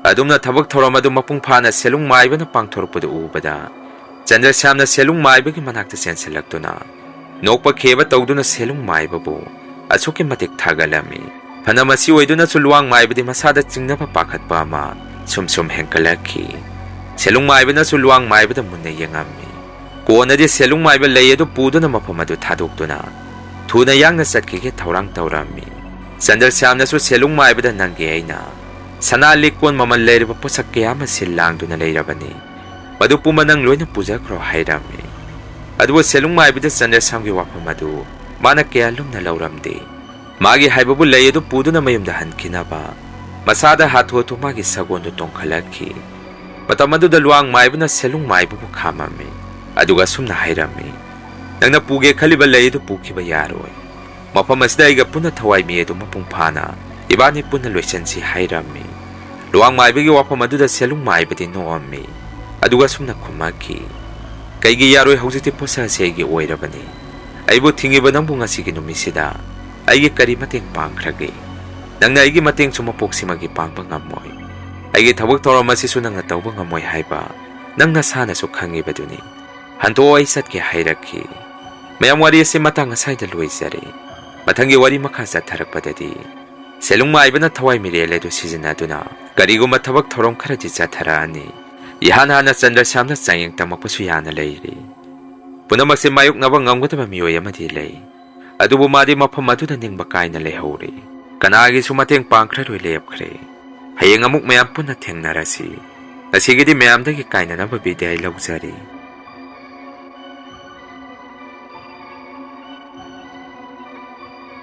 ꯑꯗꯨꯝꯅ ꯊꯕꯛ ꯊꯧꯔꯝ ꯑꯗꯨ ꯃꯄꯨꯡ ꯐꯥꯅ ꯁꯦꯂꯨꯡ ꯃꯥꯏꯕꯅ ꯄꯥꯡꯊꯣꯔꯛꯄꯗꯨ ꯎꯕꯗ ꯆꯟꯗ꯭ꯔꯁ꯭ꯌꯥꯝꯅ ꯁꯦꯂꯨꯡ ꯃꯥꯏꯕꯒꯤ ꯃꯅꯥꯛꯇ ꯆꯦꯟꯁꯤꯜꯂꯛꯇꯨꯅ ꯅꯣꯛꯄ ꯈꯦꯕ ꯇꯧꯗꯨꯅ ꯁꯦꯂꯨꯡ ꯃꯥꯏꯕꯕꯨ ꯑꯁꯨꯛꯀꯤ ꯃꯇꯤꯛ ꯊꯥꯒꯠꯂꯝꯃꯤ꯫ ꯐꯅ ꯃꯁꯤ ꯑꯣꯏꯗꯨꯅꯁꯨ ꯂꯨꯋꯥꯡ ꯃꯥꯏꯕꯗꯤ ꯃꯁꯥꯗ ꯆꯤꯡꯅꯕ ꯄꯥꯈꯠꯄ ꯑꯃ ꯁꯨꯝ ꯁꯨꯝ ꯍꯦꯟꯒꯠꯂꯛꯈꯤ꯫ ꯁꯦꯂꯨꯡ ꯃꯥꯏꯕꯅꯁꯨ ꯂꯨꯋꯥꯡ ꯃꯥꯏꯕꯗ ꯃꯨꯟꯅ ꯌꯦꯡꯉꯝꯃꯤ꯫ ꯀꯣꯟꯅꯗꯤ ꯁꯦꯂꯨꯡ ꯃꯥꯏꯕ ꯂꯩ ꯑꯗꯨ ꯄꯨꯗꯨꯅ ꯃꯐꯝ ꯑꯗꯨ ꯊꯥꯗꯣꯛꯇꯨꯅ ꯊꯨꯅ ꯌꯥꯡꯅ ꯆꯠꯈꯤꯒꯦ ꯊꯧꯔꯥꯡ ꯇꯧꯔꯝꯃꯤ꯫ ꯆꯟꯗ꯭ꯔꯁ꯭ꯌꯥꯝꯅꯁꯨ ꯁꯦꯂꯨꯡ ꯃꯥꯏꯕꯗ ꯅꯪꯒꯤ ꯑꯩꯅ ꯁꯅꯥ ꯂꯤꯛ ꯀꯣꯟ ꯃꯃꯜ ꯂꯩꯔꯕ ꯄꯣꯠꯁꯛ ꯀꯌꯥ ꯑꯃ ꯁꯤꯜ ꯂꯥꯡꯗꯨꯅ ꯂꯩꯔꯕꯅꯤ, ꯃꯗꯨ ꯄꯨꯝꯕ ꯅꯪ ꯂꯣꯏꯅ ꯄꯨꯖꯈ꯭ꯔꯣ ꯍꯥꯏꯔꯝꯃꯤ꯫ ꯑꯗꯨꯕꯨ ꯁꯦꯂꯨꯡ ꯃꯥꯏꯕꯗ ꯆꯟꯗ꯭ꯔꯁ꯭ꯌꯥꯝꯒꯤ ꯋꯥꯐꯝ ꯑꯗꯨ ꯃꯥꯅ ꯀꯌꯥ ꯂꯨꯝꯅ ꯂꯧꯔꯝꯗꯦ꯫ ꯃꯥꯒꯤ ꯍꯥꯏꯕꯕꯨ ꯂꯩ ꯑꯗꯨ ꯄꯨꯗꯨꯅ ꯃꯌꯨꯝꯗ ꯍꯟꯈꯤꯅꯕ ꯃꯁꯥꯗ ꯍꯥꯊꯨ ꯍꯥꯊꯨ ꯃꯥꯒꯤ ꯁꯒꯣꯜꯗꯨ ꯇꯣꯡꯈꯠꯂꯛꯈꯤ꯫ ꯃꯇꯝ ꯑꯗꯨꯗ ꯂꯨꯋꯥꯡ ꯃꯥꯏꯕꯅ ꯁꯦꯂꯨꯡ ꯃꯥꯏꯕꯕꯨ ꯈꯥꯝꯃꯝꯃꯤ꯫ ꯑꯗꯨꯒ ꯑꯁꯨꯝꯅ ꯍꯥꯏꯔꯝꯃꯤ, "ꯅꯪꯅ ꯄꯨꯒꯦ ꯈꯜꯂꯤꯕ ꯂꯩ ꯑꯗꯨ ꯄꯨꯈꯤꯕ ꯌꯥꯔꯣꯏ꯫ ꯃꯐꯝ ꯑꯁꯤꯗ ꯑꯩꯒ ꯄꯨꯟꯅ ꯊꯋꯥꯏ ꯃꯤ ꯑꯗꯨ ꯃꯄꯨꯡ ꯐꯥꯅ ꯏꯕꯥꯅꯤ ꯄꯨꯟꯅ ꯂꯣꯏꯁꯤꯟꯁꯤ" ꯍꯥꯏꯔꯝꯃꯤ꯫ ꯂꯨꯋꯥꯡ ꯃꯥꯏꯕꯒꯤ ꯋꯥꯐꯝ ꯑꯗꯨꯗ ꯁꯦꯂꯨꯡ ꯃꯥꯏꯕꯗꯤ ꯅꯣꯛꯑꯝꯃꯤ꯫ ꯑꯗꯨꯒ ꯑꯁꯨꯝꯅ ꯈꯨꯝꯃꯛꯈꯤ, "ꯀꯩꯒꯤ ꯌꯥꯔꯣꯏ? ꯍꯧꯖꯤꯛꯇꯤ ꯄꯣꯠꯁꯛ ꯑꯁꯤ ꯑꯩꯒꯤ ꯑꯣꯏꯔꯕꯅꯤ꯫ ꯑꯩꯕꯨ ꯊꯤꯡꯉꯤꯕ ꯅꯪꯕꯨ ꯉꯁꯤꯒꯤ ꯅꯨꯃꯤꯠꯁꯤꯗ ꯑꯩꯒꯤ ꯀꯔꯤ ꯃꯇꯦꯡ ꯄꯥꯡꯈ꯭ꯔꯒꯦ? ꯅꯪꯅ ꯑꯩꯒꯤ ꯃꯇꯦꯡꯁꯨ ꯃꯄꯣꯛꯁꯤꯃꯒꯤ ꯄꯥꯡꯕ ꯉꯝꯃꯣꯏ꯫ ꯑꯩꯒꯤ ꯊꯕꯛ ꯊꯧꯔꯝ ꯑꯁꯤꯁꯨ ꯅꯪꯅ ꯇꯧꯕ ꯉꯝꯃꯣꯏ ꯍꯥꯏꯕ ꯅꯪ ꯅꯁꯥꯅꯁꯨ ꯈꯪꯉꯤꯕꯗꯨꯅꯤ꯫ ꯍꯟꯗꯣꯛꯑꯣ, ꯑꯩ ꯆꯠꯀꯦ" ꯍꯥꯏꯔꯛꯈꯤ꯫ ꯃꯌꯥꯝ, ꯋꯥꯔꯤ ꯑꯁꯤ ꯃꯇꯥꯡ ꯑꯁ꯭ꯋꯥꯏꯗ ꯂꯣꯏꯖꯔꯦ꯫ ꯃꯊꯪꯒꯤ ꯋꯥꯔꯤ ꯃꯈꯥ ꯆꯠꯊꯔꯛꯄꯗꯗꯤ ꯁꯦꯂꯨꯡ ꯃꯥꯏꯕꯅ ꯊꯋꯥꯏ ꯃꯤꯔꯦꯜ ꯑꯗꯨ ꯁꯤꯖꯤꯟꯅꯗꯨꯅ ꯀꯔꯤꯒꯨꯝꯕ ꯊꯕꯛ ꯊꯧꯔꯝ ꯈꯔꯗꯤ ꯆꯠꯊꯔꯛꯑꯅꯤ꯫ ꯏꯍꯥꯟ ꯍꯥꯟꯅ ꯆꯟꯗ꯭ꯔꯁ꯭ꯌꯥꯝꯅ ꯆꯥꯡꯌꯦꯡ ꯇꯝꯃꯛꯄꯁꯨ ꯌꯥꯅ ꯂꯩꯔꯤ꯫ ꯄꯨꯝꯅꯃꯛꯁꯦ ꯃꯥꯌꯣꯛꯅꯕ ꯉꯝꯒꯗꯕ ꯃꯤꯑꯣꯏ ꯑꯃꯗꯤ ꯂꯩ꯫ ꯑꯗꯨꯕꯨ ꯃꯥꯗꯤ ꯃꯐꯝ ꯑꯗꯨꯗ ꯅꯤꯡꯕ ꯀꯥꯏꯅ ꯂꯩꯍꯧꯔꯦ꯫ ꯀꯅꯥꯒꯤꯁꯨ ꯃꯇꯦꯡ ꯄꯥꯡꯈ꯭ꯔꯔꯣꯏ ꯂꯦꯞꯈ꯭ꯔꯦ꯫ ꯍꯌꯦꯡ ꯑꯃꯨꯛ ꯃꯌꯥꯝ ꯄꯨꯟꯅ ꯊꯦꯡꯅꯔꯁꯤ꯫ ꯑꯁꯤꯒꯤꯗꯤ ꯃꯌꯥꯝꯗꯒꯤ ꯀꯥꯏꯅꯅꯕ ꯕꯤꯗꯥꯏ ꯂꯧꯖꯔꯤ꯫